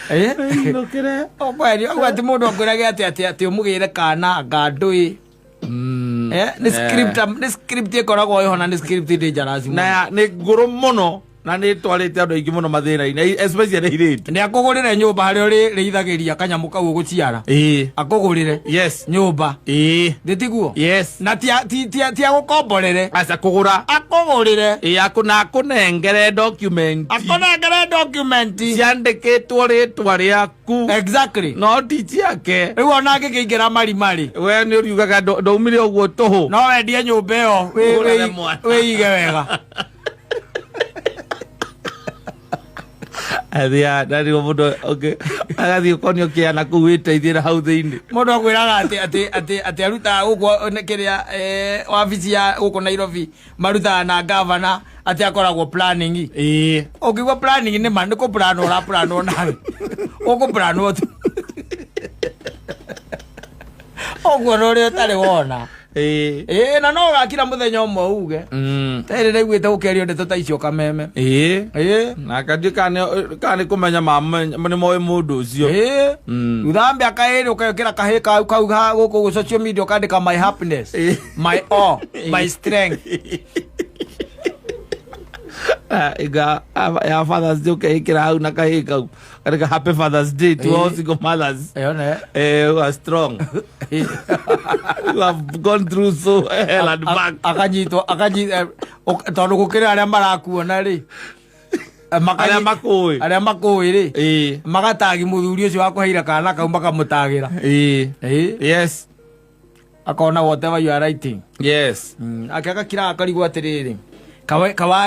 Eh? Inũkĩre. Kweli, ũguo atĩ mũndũ akwĩrage atĩ ũmũgĩre kana anga ndũĩ. Eh, nĩ script, nĩ script ĩkoragwo ĩho na nĩ script dangerous mũno. Na nĩ ngũrũ mũno na nĩ twarĩte andũ aingĩ mũno mathĩna-inĩ, especially airĩtu. Nĩ akũgũrĩre nyũmba harĩa ũrĩrĩithagĩria kanyamũ kau ũgũciara. Akũgũrĩre nyũmba. Ndĩtiguo? Yes. Na ti agũkomborere. Aca, kũgũra. Akũgũrĩre. Ĩĩ, na akũnengere document. Akũnengere document. Ciandĩkĩtwo rĩtwa rĩaku. Exactly. No ti ciake. Rĩu ona angĩkĩingĩra marimarĩ. We nĩ ũriugaga ndaumire ũguo tũhũ. No wendie nyũmba ĩyo Ũgũrage mwana. wĩige wega. Athia ndarigwo mũndũ agathiĩ ũkonio kĩana kũu wĩteithie na hau thĩinĩ. Mũndũ akwĩraga atĩ arutaga gũkũ nĩ kĩrĩa, wabici ya gũkũ Nairobi marutaga na gavana, atĩ akoragwo planning. Ũngĩigua planning nĩ ma nĩ kũ-plan ũra-planwo nawe. Ũkũ-planwo tu. Ũguo na ũrĩa ũtarĩ wona. Ĩĩ, na no ũgakira mũthenya ũmwe uge. Terĩ ndaiguĩte gũkĩario ndeto ta icio kameme. Ĩĩ. Na kandiũ kana nĩ kũmenya mamenya nĩ moĩ mũndũ ũcio. Ĩĩ. Thutha wa mĩaka 2 ũkekĩra kahĩ kau ha gũkũ social media ũkandĩka my happiness, my all, my strength. Ah, iga ya Father's Day ũkeĩkĩra hau na kahĩ kau. Kandĩka happy Father's Day to all single mothers. Ĩyo ne. Who are strong. Who have gone through so hell and back. Akanyitwo, tondũ gũkĩrĩ arĩa marakuona rĩ. Arĩa makũĩ. Arĩa makũĩ rĩ. Magatagi mũthuri ũcio wakũheire kana kau makamũtagĩra. Yes. Akona whatever you are writing. Yes. Ake agakira akarigwo atĩrĩrĩ.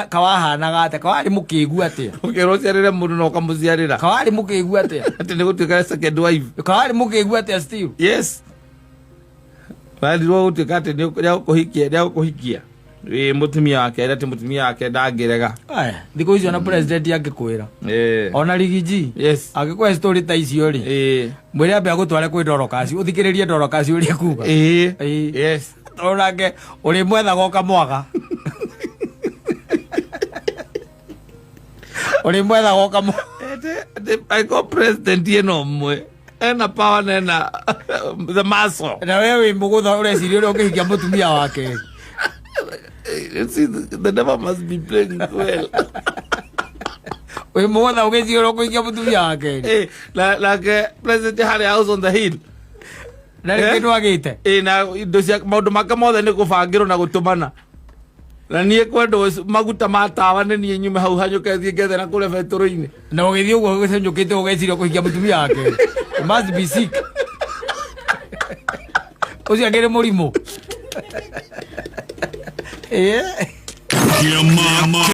Kawahanaga atĩa? Kawarĩ mũkĩgu atĩa? Ũkĩrwo ũciarĩre mũndũ na ũkamũciarĩra. Kawarĩ mũkĩgu atĩa? Atĩ nĩ gũtuĩka second wife. Kawarĩ mũkĩgu atĩa, Steve? Yes. Warirwo gũtuĩka atĩ nĩ nĩagũkũhikia, nĩagũkũhikia. Wĩ mũtumia wake, atĩ mũtumia wake ndangĩrega. Aya, thikũ icio na president angĩkwĩra. Ona rigiji. Angĩkũhe story ta icio rĩ. Mwĩre ambe agũtware kwĩ Dorokasi, ũthikĩrĩrie Dorokasi ũrĩa ekuga. Yes. Tondũ nake ũrĩmwethaga ũkamwaga. Ũrĩmwethaga ũkamwaga. Ete, angĩkorwo president ĩno ũmwe ena power na ena the muscle. Na we wĩ mũgũtha ũreciria ũrĩa ũngĩhikia mũtumia wake. You see, the devil must be playing well. Wĩ mũgũtha ũgĩciria ũrĩa ũkũhikia mũtumia wake. Nake president harĩa house on the hill. Na rĩngĩ ndwagĩte. Na indo cia maũndũ make mothe nĩ kũbangĩrwo na gũtũmana. Na niĩ kwendwo maguta ma tawa nĩ niĩ nyume hau hanyũke thiĩ ngethe na kũrĩa betũrũ-inĩ. Na ũgĩthiĩ ũguo ũgĩcenyũkĩte ũgeciria kũhikia mũtumia wake. You must be sick. Ũcio angĩ nĩ mũrimũ. Mama.